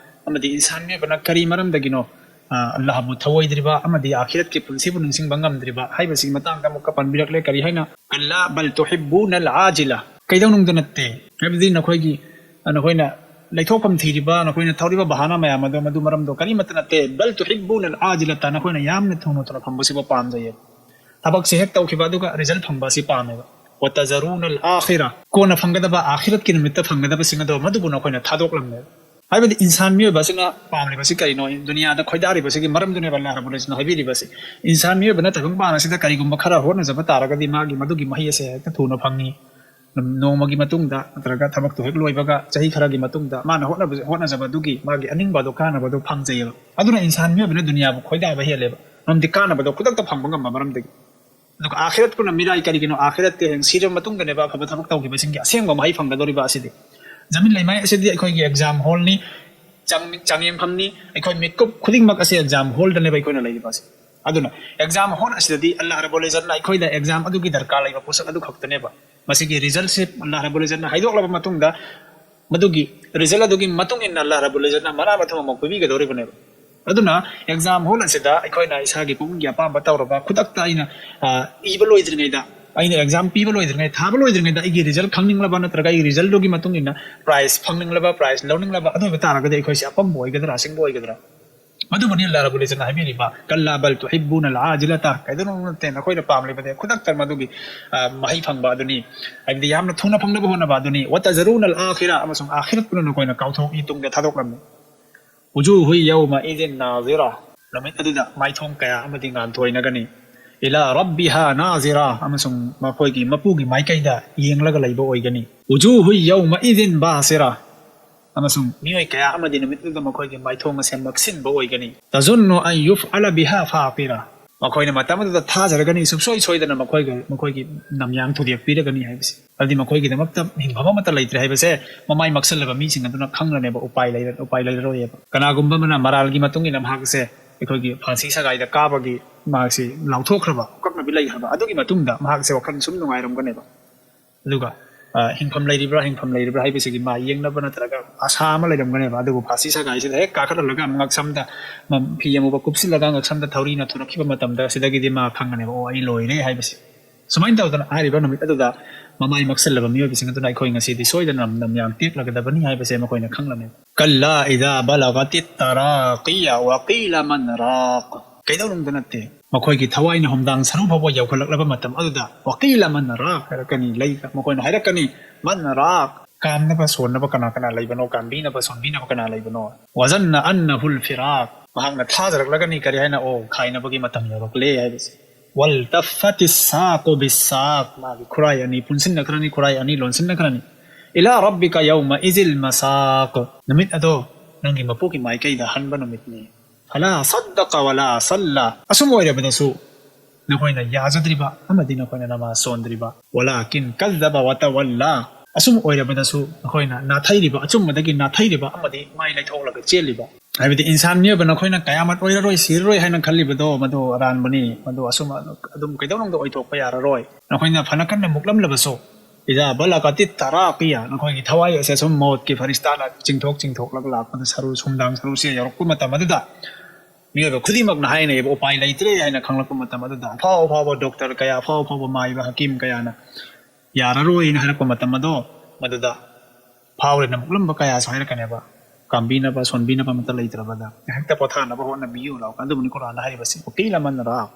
ꯑꯃꯗꯤ ꯏꯟꯁꯥꯟ ꯃꯤꯑꯣꯏꯕꯅ ꯀꯔꯤ ꯃꯔꯝꯗꯒꯤꯅꯣ, ꯑ, ꯑꯜꯂꯥꯍꯕꯨ ꯊꯧꯑꯣꯏꯗ꯭ꯔꯤꯕ ꯑꯃꯗꯤ ꯑꯥꯈꯤꯔꯠꯀꯤ ꯄꯨꯟꯁꯤꯕꯨ ꯅꯤꯡꯁꯤꯡꯕ ꯉꯝꯗ꯭ꯔꯤꯕ ꯍꯥꯏꯕꯁꯤꯒꯤ ꯃꯇꯥꯡꯗ ꯑꯃꯨꯛꯀ ꯄꯟꯕꯤꯔꯛꯂꯦ꯫ ꯀꯔꯤ ꯍꯥꯏꯅ? "كلا بل تحبون العاجلة"꯫ ꯀꯩꯗꯧꯅꯨꯡꯗ ꯅꯠꯇꯦ꯫ ꯍꯥꯏꯕꯗꯤ ꯅꯈꯣꯏꯒꯤ, ꯅꯈꯣꯏꯅ ꯂꯩꯊꯣꯛꯐꯝ ꯊꯤꯔꯤꯕ, ꯅꯈꯣꯏꯅ ꯊꯧꯔꯤꯕ ꯕꯍꯥꯅꯥ ꯃꯌꯥꯝ ꯑꯗꯣ ꯃꯗꯨ ꯃꯔꯝꯗꯣ ꯀꯔꯤꯃꯠꯇ ꯅꯠꯇꯦ꯫ "بل تحبون العاجلة"꯫ ꯅꯈꯣꯏꯅ ꯌꯥꯝꯅ ꯊꯨꯅ ꯊꯨꯅ ꯐꯪꯕꯁꯤꯕꯨ ꯄꯥꯝꯖꯩꯌꯦꯕ꯫ ꯊꯕꯛꯁꯦ ꯍꯦꯛ ꯇꯧꯈꯤꯕ ꯑꯗꯨꯒ ꯔꯤꯖꯜ ꯐꯪꯕ ꯑꯁꯤ ꯄꯥꯝꯃꯦꯕ꯫ "وتذرون الآخرة"꯫ ꯀꯣꯟꯅ ꯐꯪꯒꯗꯕ ꯑꯥꯈꯤꯔꯠꯀꯤ ꯅꯨꯃꯤꯠꯇ ꯐꯪꯒꯗꯕꯁꯤꯡ ꯑꯗꯣ ꯃꯗꯨꯕꯨ ꯅꯈꯣꯏꯅ ꯊꯥꯗꯣꯛꯂꯝꯃꯦꯕ꯫ ꯍꯥꯏꯕꯗꯤ ꯏꯟꯁꯥꯟ ꯃꯤꯑꯣꯏꯕ ꯑꯁꯤꯅ ꯄꯥꯝꯂꯤꯕꯁꯤ ꯀꯔꯤꯅꯣ? ꯗꯨꯅꯤꯌꯥꯗ ꯈꯣꯏꯗꯥꯔꯤꯕꯁꯤꯒꯤ ꯃꯔꯝꯗꯨꯅꯦꯕ ꯑꯜꯂꯥꯍ ꯔꯕꯨꯜ ꯏꯖꯠꯅ ꯍꯥꯏꯕꯤꯔꯤꯕꯁꯤ꯫ ꯏꯟꯁꯥꯟ ꯃꯤꯑꯣꯏꯕꯅ ꯇꯥꯏꯕꯪꯄꯥꯟ ꯑꯁꯤꯗ ꯀꯔꯤꯒꯨꯝꯕ ꯈꯔ ꯍꯣꯠꯅꯖꯕ ꯇꯥꯔꯒꯗꯤ ꯃꯥꯒꯤ ꯃꯗꯨꯒꯤ ꯃꯍꯩ ꯑꯁꯦ ꯍꯦꯛꯇ ꯊꯨꯅ ꯐꯪꯉꯤ꯫ ꯅꯣꯡꯃꯒꯤ ꯃꯇꯨꯡꯗ ꯅꯠꯇ꯭ꯔꯒ ꯊꯕꯛꯇꯨ ꯍꯦꯛ ꯂꯣꯏꯕꯒ ꯆꯍꯤ ꯈꯔꯒꯤ ꯃꯇꯨꯡꯗ ꯃꯥꯅ ꯍꯣꯠꯅꯕ-, ꯍꯣꯠꯅꯖꯕꯗꯨꯒꯤ ꯃꯥꯒꯤ ꯑꯅꯤꯡꯕ ꯑꯗꯨ, ꯀꯥꯟꯅꯕꯗꯨ ꯐꯪꯖꯩꯌꯦꯕ꯫ ꯑꯗꯨꯅ ꯏꯟꯁꯥꯟ ꯃꯤꯑꯣꯏꯕꯅ ꯗꯨꯅꯤꯌꯥꯕꯨ ꯈꯣꯏꯗꯥꯕ ꯍꯦꯜꯂꯦꯕ꯫ ꯃꯔꯝꯗꯤ ꯀꯥꯟꯅꯕꯗꯣ ꯈꯨꯗꯛꯇ ꯐꯪꯕ ꯉꯝꯕ ꯃꯔꯝꯗꯒꯤ꯫ ꯑꯗꯨꯒ ꯑꯥꯈꯤꯔꯠꯄꯨꯅ ꯃꯤꯔꯥꯏ ꯀꯔꯤꯒꯤꯅꯣ? ꯑꯥꯈꯤꯔꯠꯇꯤ ꯍꯌꯦꯡ ꯁꯤꯔꯕ ꯃꯇꯨꯡꯗꯅꯦꯕ ꯑꯐꯕ ꯊꯕꯛ ꯇꯧꯈꯤꯕꯁꯤꯡꯒꯤ ꯑꯁꯦꯡꯕ ꯃꯍꯩ ꯐꯪꯒꯗꯧꯔꯤꯕ ꯑꯁꯤꯗꯤ꯫ ꯖꯃꯤꯟ ꯂꯩꯃꯥꯏ ꯑꯁꯤꯗꯤ ꯑꯩꯈꯣꯏꯒꯤ ꯑꯦꯛꯖꯥꯝ ꯍꯣꯜꯅꯤ, ꯆꯥꯡ-, ꯆꯥꯡꯌꯦꯡꯐꯝꯅꯤ꯫ ꯑꯩꯈꯣꯏ ꯃꯤꯀꯨꯞ ꯈꯨꯗꯤꯡꯃꯛ ꯑꯁꯤ ꯑꯦꯛꯖꯥꯝ ꯍꯣꯜꯗꯅꯦꯕ ꯑꯩꯈꯣꯏꯅ ꯂꯩꯔꯤꯕ ꯑꯁꯤ꯫ ꯑꯗꯨꯅ ꯑꯦꯛꯖꯥꯝ ꯍꯣꯜ ꯑꯁꯤꯗꯗꯤ ꯑꯜꯂꯥꯍ ꯔꯕꯨꯜ ꯏꯖꯠꯅ ꯑꯩꯈꯣꯏꯗ ꯑꯦꯛꯖꯥꯝ ꯑꯗꯨꯒꯤ ꯗꯔꯀꯥꯔ ꯂꯩꯕ ꯄꯣꯠꯁꯛ ꯑꯗꯨ ꯈꯛꯇꯅꯦꯕ꯫ ꯃꯁꯤꯒꯤ ꯔꯤꯖꯜꯁꯤ ꯑꯜꯂꯥꯍ ꯔꯕꯨꯜ ꯏꯖꯠꯅ ꯍꯥꯏꯗꯣꯛꯂꯕ ꯃꯇꯨꯡꯗ, ꯃꯗꯨꯒꯤ ꯔꯤꯖꯜ ꯑꯗꯨꯒꯤ ꯃꯇꯨꯡ ꯏꯟꯅ ꯑꯜꯂꯥꯍ ꯔꯕꯨꯜ ꯏꯖꯠꯅ ꯃꯅꯥ ꯃꯊꯨꯝ ꯑꯃ ꯄꯤꯕꯤꯒꯗꯧꯔꯤꯕꯅꯦꯕ꯫ ꯑꯗꯨꯅ ꯑꯦꯛꯖꯥꯝ ꯍꯣꯜ ꯑꯁꯤꯗ ꯑꯩꯈꯣꯏꯅ ꯏꯁꯥꯒꯤ ꯄꯨꯛꯅꯤꯡꯒꯤ ꯑꯄꯥꯝꯕ ꯇꯧꯔꯕ, ꯈꯨꯗꯛꯇ ꯑꯩꯅ, ꯑ, ꯏꯕ ꯂꯣꯏꯗ꯭ꯔꯤꯉꯩꯗ, ꯑꯩꯅ ꯑꯦꯛꯖꯥꯝ ꯄꯤꯕ ꯂꯣꯏꯗ꯭ꯔꯤꯉꯩ, ꯊꯥꯕ ꯂꯣꯏꯗ꯭ꯔꯤꯉꯩꯗ ꯑꯩꯒꯤ ꯔꯤꯖꯜ ꯈꯪꯅꯤꯡꯂꯕ ꯅꯠꯇ꯭ꯔꯒ ꯑꯩꯒꯤ ꯔꯤꯖꯜꯗꯨꯒꯤ ꯃꯇꯨꯡ ꯏꯟꯅ ꯄ꯭ꯔꯥꯏꯖ ꯐꯪꯅꯤꯡꯂꯕ, ꯄ꯭ꯔꯥꯏꯖ ꯂꯧꯅꯤꯡꯂꯕ ꯑꯗꯨ ꯑꯣꯏꯕ ꯇꯥꯔꯒꯗꯤ ꯑꯩꯈꯣꯏꯁꯦ ꯑꯄꯪꯕ ꯑꯣꯏꯒꯗ꯭ꯔꯥ, ꯑꯁꯤꯡꯕ ꯑꯣꯏꯒꯗ꯭ꯔꯥ? ꯃꯗꯨꯕꯨꯅꯤ ꯑꯜꯂꯥꯍ ꯔꯕꯨꯜ ꯏꯖꯠꯅ ꯍꯥꯏꯕꯤꯔꯤꯕ, "ꯀꯜꯂꯥ ꯕꯜ ꯇꯨꯍꯤꯕꯨꯅ ꯑꯜ ꯑꯥꯖꯤꯂꯥꯇ", ꯀꯩꯗꯧꯅꯨꯡ ꯅꯠꯇꯦ, ꯅꯈꯣꯏꯅ ꯄꯥꯝꯂꯤꯕꯗꯤ ꯈꯨꯗꯛꯇ ꯃꯗꯨꯒꯤ, ꯑ, ꯃꯍꯩ ꯐꯪꯕ ꯑꯗꯨꯅꯤ, ꯍꯥꯏꯕꯗꯤ ꯌꯥꯝꯅ ꯊꯨꯅ ꯐꯪꯅꯕ ꯍꯣꯠꯅꯕ ꯑꯗꯨꯅꯤ꯫ "ꯋ ꯇꯖꯔꯨꯅ ꯑꯜ ꯑꯥꯈꯤꯔꯥ", ꯑꯃꯁꯨꯡ ꯑꯥꯈꯤꯔꯠꯄꯨꯅ ꯅꯈꯣꯏꯅ ꯀꯥꯎꯊꯣꯛꯏ, ꯇꯨꯡꯗ ꯊꯥꯗꯣꯛꯂꯝꯃꯤ꯫ "ꯋꯨꯖꯨꯍꯨ ꯌꯧꯃ ꯏꯖꯤꯟ ꯅꯥꯖꯤꯔꯥ", ꯅꯨꯃꯤꯠ ꯑꯗꯨꯗ ꯃꯥꯏꯊꯣꯡ ꯀꯌꯥ ꯑꯃꯗꯤ ꯉꯥꯟꯊꯣꯏꯅꯒꯅꯤ꯫ "ꯏꯂꯥ ꯔꯕꯤꯍꯥ ꯅꯥꯖꯤꯔꯥ", ꯑꯃꯁꯨꯡ ꯃꯈꯣꯏꯒꯤ ꯃꯄꯨꯒꯤ ꯃꯥꯏꯀꯩꯗ ꯌꯦꯡꯂꯒ ꯂꯩꯕ ꯑꯣꯏꯒꯅꯤ꯫ "ꯋꯨꯖꯨꯍꯨ ꯌꯧꯃ ꯏꯖꯤꯟ ꯕꯥꯁꯤꯔꯥ", ꯑꯃꯁꯨꯡ ꯃꯤꯑꯣꯏ ꯀꯌꯥ ꯑꯃꯗꯤ ꯅꯨꯃꯤꯠ ꯑꯗꯨꯗ ꯃꯈꯣꯏꯒꯤ ꯃꯥꯏꯊꯣꯡ ꯑꯁꯦ ꯃꯛꯁꯤꯟꯕ ꯑꯣꯏꯒꯅꯤ꯫ "ꯇꯖꯨꯟꯅꯨ ꯑꯟ ꯌꯨꯐ ꯑꯂ ꯕꯤꯍꯥ ꯐꯥꯀꯤꯔꯥ", ꯃꯈꯣꯏꯅ ꯃꯇꯝ ꯑꯗꯨꯗ ꯊꯥꯖꯔꯒꯅꯤ, ꯁꯨꯡꯁꯣꯏ ꯁꯣꯏꯗꯅ ꯃꯈꯣꯏꯒ, ꯃꯈꯣꯏꯒꯤ ꯅꯝꯌꯥꯡ ꯊꯨꯗꯦꯛꯄꯤꯔꯒꯅꯤ ꯍꯥꯏꯕꯁꯤ꯫ ꯑꯗꯨꯗꯤ ꯃꯈꯣꯏꯒꯤꯗꯃꯛꯇ ꯍꯤꯡꯐꯝ ꯑꯃꯠꯇ ꯂꯩꯇ꯭ꯔꯦ ꯍꯥꯏꯕꯁꯦ ꯃꯃꯥꯏ ꯃꯛꯁꯜꯂꯕ ꯃꯤꯁꯤꯡ ꯑꯗꯨꯅ ꯈꯪꯂꯅꯦꯕ, ꯎꯄꯥꯏ ꯂꯩꯔ-, ꯎꯄꯥꯏ ꯂꯩꯔꯔꯣꯏꯑꯕ꯫ ꯀꯅꯥꯒꯨꯝꯕ ꯑꯃꯅ ꯃꯔꯥꯜꯒꯤ ꯃꯇꯨꯡ ꯏꯟꯅ ꯃꯍꯥꯛꯁꯦ ꯑꯩꯈꯣꯏꯒꯤ ꯐꯥꯟꯁꯤ ꯁꯒꯥꯏꯗ ꯀꯥꯕꯒꯤ ꯃꯍꯥꯛꯁꯤ ꯂꯥꯎꯊꯣꯛꯈ꯭ꯔꯕ, ꯑꯀꯛꯅꯕꯤ ꯂꯩꯈ꯭ꯔꯕ, ꯑꯗꯨꯒꯤ ꯃꯇꯨꯡꯗ ꯃꯍꯥꯛꯁꯦ ꯋꯥꯈꯜ ꯁꯨꯝ ꯅꯨꯡꯉꯥꯏꯔꯝꯒꯅꯦꯕ꯫ ꯑꯗꯨꯒ, ꯑ, ꯍꯤꯡꯐꯝ ꯂꯩꯔꯤꯕ꯭ꯔꯥ, ꯍꯤꯡꯐꯝ ꯂꯩꯔꯤꯕ꯭ꯔꯥ ꯍꯥꯏꯕꯁꯤꯒꯤ ꯃꯥ ꯌꯦꯡꯅꯕ ꯅꯠꯇ꯭ꯔꯒ ꯑꯁꯥ ꯑꯃ ꯂꯩꯔꯝꯒꯅꯦꯕ꯫ ꯑꯗꯨꯕꯨ ꯐꯥꯁꯤ ꯁꯒꯥꯏꯁꯤꯗ ꯍꯦꯛ ꯀꯥꯈꯠꯍꯜꯂꯒ ꯉꯛꯁꯝꯗ, ꯃ-, ꯐꯤ ꯑꯃꯨꯕ ꯀꯨꯞꯁꯤꯜꯂꯒ ꯉꯛꯁꯝꯗ ꯊꯧꯔꯤꯅ ꯊꯨꯔꯛꯈꯤꯕ ꯃꯇꯝꯗ ꯁꯤꯗꯒꯤꯗꯤ ꯃꯥ ꯈꯪꯒꯅꯦꯕ, "ꯑꯣ, ꯑꯩ ꯂꯣꯏꯔꯦ" ꯍꯥꯏꯕꯁꯦ꯫ ꯁꯨꯃꯥꯏꯅ ꯇꯧꯗꯅ ꯍꯥꯏꯔꯤꯕ ꯅꯨꯃꯤꯠ ꯑꯗꯨꯗ ꯃꯃꯥꯏ ꯃꯛꯁꯜꯂꯕ ꯃꯤꯑꯣꯏꯕꯁꯤꯡ ꯑꯗꯨꯅ ꯑꯩꯈꯣꯏ ꯉꯁꯤꯗꯤ ꯁꯣꯏꯗꯅ ꯅꯝ-, ꯅꯝꯌꯥꯡ ꯇꯦꯛꯂꯒꯗꯕꯅꯤ ꯍꯥꯏꯕꯁꯦ ꯃꯈꯣꯏꯅ ꯈꯪꯂꯝꯃꯤ꯫ "ꯀꯜꯂꯥ ꯏꯗꯥ ꯕꯂꯒꯇꯤ ꯇꯔꯥꯀꯤꯌ ꯋꯀꯤꯂ ꯃꯟ ꯔꯥꯛ", ꯀꯩꯗꯧꯅꯨꯡꯗ ꯅꯠꯇꯦ, ꯃꯈꯣꯏꯒꯤ ꯊꯋꯥꯏꯅ ꯍꯣꯝꯗꯥꯡ ꯁꯔꯨ ꯐꯥꯎꯕ ꯌꯧꯈꯠꯂꯛꯂꯕ ꯃꯇꯝ ꯑꯗꯨꯗ, "ꯋꯀꯤꯂ ꯃꯟ ꯔꯥꯛ" ꯍꯥꯏꯔꯛꯀꯅꯤ, ꯂꯩ-, ꯃꯈꯣꯏꯅ ꯍꯥꯏꯔꯛꯀꯅꯤ, "ꯃꯟ ꯔꯥꯛ", ꯀꯥꯝꯅꯕ ꯁꯣꯟꯅꯕ ꯀꯅꯥ ꯀꯅꯥ ꯂꯩꯕꯅꯣ, ꯀꯥꯝꯕꯤꯅꯕ ꯁꯣꯟꯕꯤꯅꯕ ꯀꯅꯥ ꯂꯩꯕꯅꯣ? "ꯋꯖꯟꯅ ꯑꯟꯅꯍꯨꯜ ꯐꯤꯔꯥꯛ", ꯃꯍꯥꯛꯅ ꯊꯥꯖꯔꯛꯂꯒꯅꯤ ꯀꯔꯤ ꯍꯥꯏꯅ? "ꯑꯣ, ꯈꯥꯏꯅꯕꯒꯤ ꯃꯇꯝ ꯌꯧꯔꯛꯂꯦ" ꯍꯥꯏꯕꯁꯦ꯫ "ꯋꯜ ꯇꯐꯇꯤ ꯁꯥꯀꯨ ꯕꯤꯁꯥꯛ", ꯃꯥꯒꯤ ꯈꯨꯔꯥꯏ ꯑꯅꯤ ꯄꯨꯟꯁꯤꯟꯅꯈ꯭ꯔꯅꯤ, ꯈꯨꯔꯥꯏ ꯑꯅꯤ ꯂꯣꯟꯁꯤꯟꯅꯈ꯭ꯔꯅꯤ꯫ "ꯏꯂꯥ ꯔꯕꯤꯀ ꯌꯧꯃ ꯏꯖꯤꯜ ꯃꯁꯥꯛ", ꯅꯨꯃꯤꯠ ꯑꯗꯣ ꯅꯪꯒꯤ ꯃꯄꯨꯒꯤ ꯃꯥꯏꯀꯩꯗ ꯍꯟꯕ ꯅꯨꯃꯤꯠꯅꯤ꯫ فلا صدق ولا صلى. ꯑꯁꯨꯝ ꯑꯣꯏꯔꯕꯗꯁꯨ ꯅꯈꯣꯏꯅ ꯌꯥꯖꯗ꯭ꯔꯤꯕ ꯑꯃꯗꯤ ꯅꯈꯣꯏꯅ ꯅꯃꯥꯖ ꯁꯣꯟꯗ꯭ꯔꯤꯕ. ولكن كذب وتولى. ꯑꯁꯨꯝ ꯑꯣꯏꯔꯕꯗꯁꯨ ꯅꯈꯣꯏꯅ ꯅꯥꯊꯩꯔꯤꯕ, ꯑꯆꯨꯝꯕꯗꯒꯤ ꯅꯥꯊꯩꯔꯤꯕ ꯑꯃꯗꯤ ꯃꯥꯏ ꯂꯩꯊꯣꯛꯂꯒ ꯆꯦꯜꯂꯤꯕ. ꯍꯥꯏꯕꯗꯤ ꯏꯟꯁꯥꯟ ꯃꯤꯑꯣꯏꯕ ꯅꯈꯣꯏꯅ ꯀꯌꯥꯃꯠ ꯑꯣꯏꯔꯔꯣꯏ, ꯁꯤꯔꯔꯣꯏ ꯍꯥꯏꯅ ꯈꯜꯂꯤꯕꯗꯣ ꯃꯗꯨ ꯑꯔꯥꯟꯕꯅꯤ꯫ ꯃꯗꯨ ꯑꯁꯨꯝ ꯑꯗꯨꯝ ꯀꯩꯗꯧꯅꯨꯡꯗ ꯑꯣꯏꯊꯣꯛꯄ ꯌꯥꯔꯔꯣꯏ꯫ ꯅꯈꯣꯏꯅ ꯐꯅ ꯀꯟꯅ ꯃꯨꯛꯂꯝꯂꯕꯁꯨ, إذا بلغت التراقي, ꯅꯈꯣꯏꯒꯤ ꯊꯋꯥꯏ ꯑꯁꯦ ꯁꯨꯝ ꯃꯧꯠꯀꯤ ꯐꯔꯤꯁꯇꯥꯅ ꯆꯤꯡꯊꯣꯛ ꯆꯤꯡꯊꯣꯛꯂꯒ ꯂꯥꯛꯄꯗ ꯁꯔꯨ ꯁꯨꯝꯗꯥꯡ ꯁꯔꯨꯁꯦ ꯌꯧꯔꯛꯄ ꯃꯇꯝ ꯑꯗꯨꯗ ꯃꯤꯑꯣꯏꯕ ꯈꯨꯗꯤꯡꯃꯛꯅ ꯍꯥꯏꯅꯩꯕ ꯎꯄꯥꯏ ꯂꯩꯇ꯭ꯔꯦ ꯍꯥꯏꯅ ꯈꯪꯂꯛꯄ ꯃꯇꯝ ꯑꯗꯨꯗ ꯑꯐꯥꯎ ꯑꯐꯥꯎꯕ ꯗꯣꯛꯇꯔ ꯀꯌꯥ, ꯑꯐꯥꯎ ꯑꯐꯥꯎꯕ ꯃꯥꯏꯕ ꯍꯀꯤꯝ ꯀꯌꯥꯅ ꯌꯥꯔꯔꯣꯏꯅ ꯍꯥꯏꯔꯛꯄ ꯃꯇꯝ ꯑꯗꯣ ꯃꯗꯨꯗ ꯐꯥꯎꯔꯦꯅ ꯃꯨꯛꯂꯝꯕ ꯀꯌꯥꯁꯨ ꯍꯥꯏꯔꯛꯀꯅꯦꯕ꯫ ꯀꯥꯝꯕꯤꯅꯕ, ꯁꯣꯟꯕꯤꯅꯕ ꯑꯃꯠꯇ ꯂꯩꯇ꯭ꯔꯕꯗ ꯉꯥꯏꯍꯥꯛꯇ ꯄꯣꯊꯥꯅꯕ ꯍꯣꯠꯅꯕꯤꯌꯨ ꯂꯥꯎ꯫ ꯑꯗꯨꯕꯨꯅꯤ ꯀꯨꯔꯥꯟꯗ ꯍꯥꯏꯔꯤꯕꯁꯤ, "وقيل من راق"꯫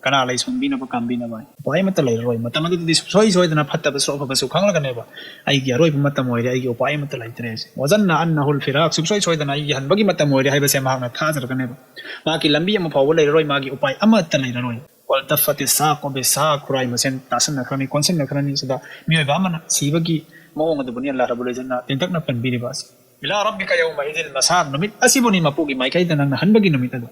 ꯀꯅꯥ ꯂꯩ ꯁꯣꯟꯕꯤꯅꯕ, ꯀꯥꯝꯕꯤꯅꯕ? ꯎꯄꯥꯏ ꯑꯃꯠꯇ ꯂꯩꯔꯔꯣꯏ꯫ ꯃꯇꯝ ꯑꯗꯨꯗꯗꯤ ꯁꯨꯡꯁꯣꯏ ꯁꯣꯏꯗꯅ ꯐꯠꯇꯕꯁꯨ ꯑꯐꯕꯁꯨ ꯈꯪꯂꯒꯅꯦꯕ, "ꯑꯩꯒꯤ ꯑꯔꯣꯏꯕ ꯃꯇꯝ ꯑꯣꯏꯔꯦ, ꯑꯩꯒꯤ ꯎꯄꯥꯏ ꯑꯃꯠꯇ ꯂꯩꯇ꯭ꯔꯦ"꯫ "وظن أنه الفراق"꯫ ꯁꯨꯡꯁꯣꯏ ꯁꯣꯏꯗꯅ ꯑꯩꯒꯤ ꯍꯟꯕꯒꯤ ꯃꯇꯝ ꯑꯣꯏꯔꯦ ꯍꯥꯏꯕꯁꯦ ꯃꯍꯥꯛꯅ ꯊꯥꯖꯔꯒꯅꯦꯕ꯫ ꯃꯍꯥꯛꯀꯤ ꯂꯝꯕꯤ ꯑꯃ ꯐꯥꯎꯕ ꯂꯩꯔꯔꯣꯏ, ꯃꯥꯒꯤ ꯎꯄꯥꯏ ꯑꯃꯠꯇ ꯂꯩꯔꯔꯣꯏ꯫ "والتفت الساق بالساق"꯫ ꯈꯨꯔꯥꯏ ꯃꯁꯦꯟ ꯇꯥꯁꯤꯟꯅꯈ꯭ꯔꯅꯤ, ꯀꯣꯟꯁꯤꯟꯅꯈ꯭ꯔꯅꯤ꯫ ꯁꯤꯗ ꯃꯤꯑꯣꯏꯕ ꯑꯃꯅ ꯁꯤꯕꯒꯤ ꯃꯑꯣꯡ ꯑꯗꯨꯕꯨꯅꯤ ꯑꯜꯂꯥꯍ ꯔꯕꯨꯜ ꯏꯖꯠꯅ ꯇꯦꯟꯇꯛꯅ ꯄꯟꯕꯤꯔꯤꯕ ꯑꯁꯤ꯫ "إلى ربك يومئذ المساق"꯫ ꯅꯨꯃꯤꯠ ꯑꯁꯤꯕꯨꯅꯤ ꯃꯄꯨꯒꯤ ꯃꯥꯏꯀꯩꯗ ꯅꯪꯅ ꯍꯟꯕꯒꯤ ꯅꯨꯃꯤꯠ ꯑꯗꯨ꯫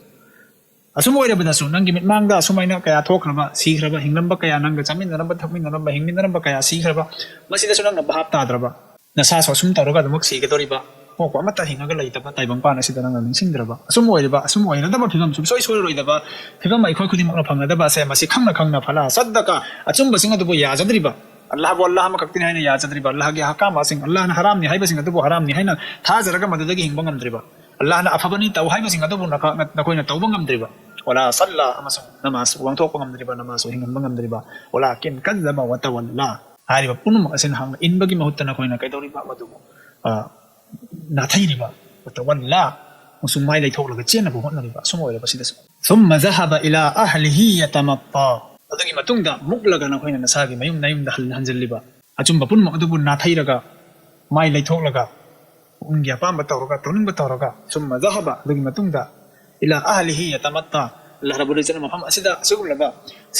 ꯑꯁꯨꯝ ꯑꯣꯏꯔꯕꯗꯁꯨ ꯅꯪꯒꯤ ꯃꯤꯠꯃꯥꯡꯗ ꯑꯁꯨꯃꯥꯏꯅ ꯀꯌꯥ ꯊꯣꯛꯈ꯭ꯔꯕ, ꯁꯤꯈ꯭ꯔꯕ, ꯍꯤꯡꯂꯝꯕ ꯀꯌꯥ, ꯅꯪꯒ ꯆꯥꯃꯤꯟꯅꯔꯝꯕ, ꯊꯛꯃꯤꯟꯅꯔꯝꯕ, ꯍꯤꯡꯃꯤꯟꯅꯔꯝꯕ ꯀꯌꯥ ꯁꯤꯈ꯭ꯔꯕ, ꯃꯁꯤꯗꯁꯨ ꯅꯪꯅ ꯚꯥꯞ ꯇꯥꯗ꯭ꯔꯕ, ꯅꯁꯥꯁꯨ ꯑꯁꯨꯝ ꯇꯧꯔꯒ ꯑꯗꯨꯃꯛ ꯁꯤꯒꯗꯧꯔꯤꯕ, ꯑꯄꯣꯛꯄ ꯑꯃꯠꯇ ꯍꯤꯡꯉꯒ ꯂꯩꯇꯕ ꯇꯥꯏꯕꯪꯄꯥꯟ ꯑꯁꯤꯗ ꯅꯪꯅ ꯅꯤꯡꯁꯤꯡꯗ꯭ꯔꯕ, ꯑꯁꯨꯝ ꯑꯣꯏꯔꯕ, ꯑꯁꯨꯝ ꯑꯣꯏꯔꯗꯕ ꯐꯤꯕꯝ, ꯁꯨꯡꯁꯣꯏ ꯁꯣꯏꯔꯣꯏꯗꯕ ꯐꯤꯕꯝ ꯑꯩꯈꯣꯏ ꯈꯨꯗꯤꯡꯃꯛꯅ ꯐꯪꯒꯗꯕ ꯑꯁꯦ, ꯃꯁꯤ ꯈꯪꯅ ꯈꯪꯅ, "فلا صدق"꯫ ꯑꯆꯨꯝꯕꯁꯤꯡ ꯑꯗꯨꯕꯨ ꯌꯥꯖꯗ꯭ꯔꯤꯕ, ꯑꯜꯂꯥꯍꯕꯨ ꯑꯜꯂꯥꯍ ꯑꯃꯈꯛꯇꯅꯤ ꯍꯥꯏꯅ ꯌꯥꯖꯗ꯭ꯔꯤꯕ, ꯑꯜꯂꯥꯍꯒꯤ ꯑꯍꯀꯥꯝꯁꯤꯡ, ꯑꯜꯂꯥꯍꯅ ꯍꯔꯥꯝꯅꯤ ꯍꯥꯏꯕꯁꯤꯡ ꯑꯗꯨꯕꯨ ꯍꯔꯥꯝꯅꯤ ꯍꯥꯏꯅ ꯊꯥꯖꯔꯒ ꯃꯗꯨꯗꯒꯤ ꯍꯤꯡꯕ ꯉꯝꯗ꯭ꯔꯤꯕ, ꯑꯜꯂꯥꯍꯅ ꯑꯐꯕꯅꯤ ꯇꯧ ꯍꯥꯏꯕꯁꯤꯡ ꯑꯗꯨꯕꯨ ꯅꯈ-, ꯅꯈꯣꯏꯅ ꯇꯧꯕ ꯉꯝꯗ꯭ꯔꯤꯕ꯫ "ولا صلى"꯫ ꯑꯃꯁꯨꯡ ꯅꯃꯥꯖ ꯋꯥꯡꯊꯣꯛꯄ ꯉꯝꯗ꯭ꯔꯤꯕ, ꯅꯃꯥꯖꯁꯨ ꯍꯤꯡꯍꯟꯕ ꯉꯝꯗ꯭ꯔꯤꯕ꯫ "ولكن كذب وتولى"꯫ ꯍꯥꯏꯔꯤꯕ ꯄꯨꯝꯅꯃꯛ ꯑꯁꯤ ꯅꯍꯥꯛꯅ ꯏꯟꯕꯒꯤ ꯃꯍꯨꯠꯇ ꯅꯈꯣꯏꯅ ꯀꯩꯗꯧꯔꯤꯕ? ꯃꯗꯨꯕꯨ, ꯑ, ꯅꯥꯊꯩꯔꯤꯕ꯫ "وتولى"꯫ ꯑꯃꯁꯨꯡ ꯃꯥꯏ ꯂꯩꯊꯣꯛꯂꯒ ꯆꯦꯟꯅꯕ ꯍꯣꯠꯅꯔꯤꯕ꯫ ꯑꯁꯨꯝ ꯑꯣꯏꯔꯕꯁꯤꯗꯁꯨ꯫ "ثم ذهب إلى أهله يتمطى"꯫ ꯑꯗꯨꯒꯤ ꯃꯇꯨꯡꯗ ꯃꯨꯛꯂꯒ ꯅꯈꯣꯏꯅ ꯅꯁꯥꯒꯤ ꯃꯌꯨꯝ ꯅꯌꯨꯝꯗ ꯍꯟ-, ꯍꯟꯖꯤꯜꯂꯤꯕ꯫ ꯑꯆꯨꯝꯕ ꯄꯨꯝꯅꯃꯛ ꯑꯗꯨꯕꯨ ꯅꯥꯊꯩꯔꯒ, ꯃꯥꯏ ꯂꯩꯊꯣꯛꯂꯒ, ꯄꯨꯛꯅꯤꯡꯒꯤ ꯑꯄꯥꯝꯕ ꯇꯧꯔꯒ, ꯇꯧꯅꯤꯡꯕ ꯇꯧꯔꯒ, ثم ذهب، ꯑꯗꯨꯒꯤ ꯃꯇꯨꯡꯗ, إلى أهله يتمطى، ꯑꯜꯂꯥꯍ ꯔꯕꯨꯜ ꯏꯖꯠꯅ ꯃꯐꯝ ꯑꯁꯤꯗ ꯑꯁꯤꯒꯨꯝꯂꯕ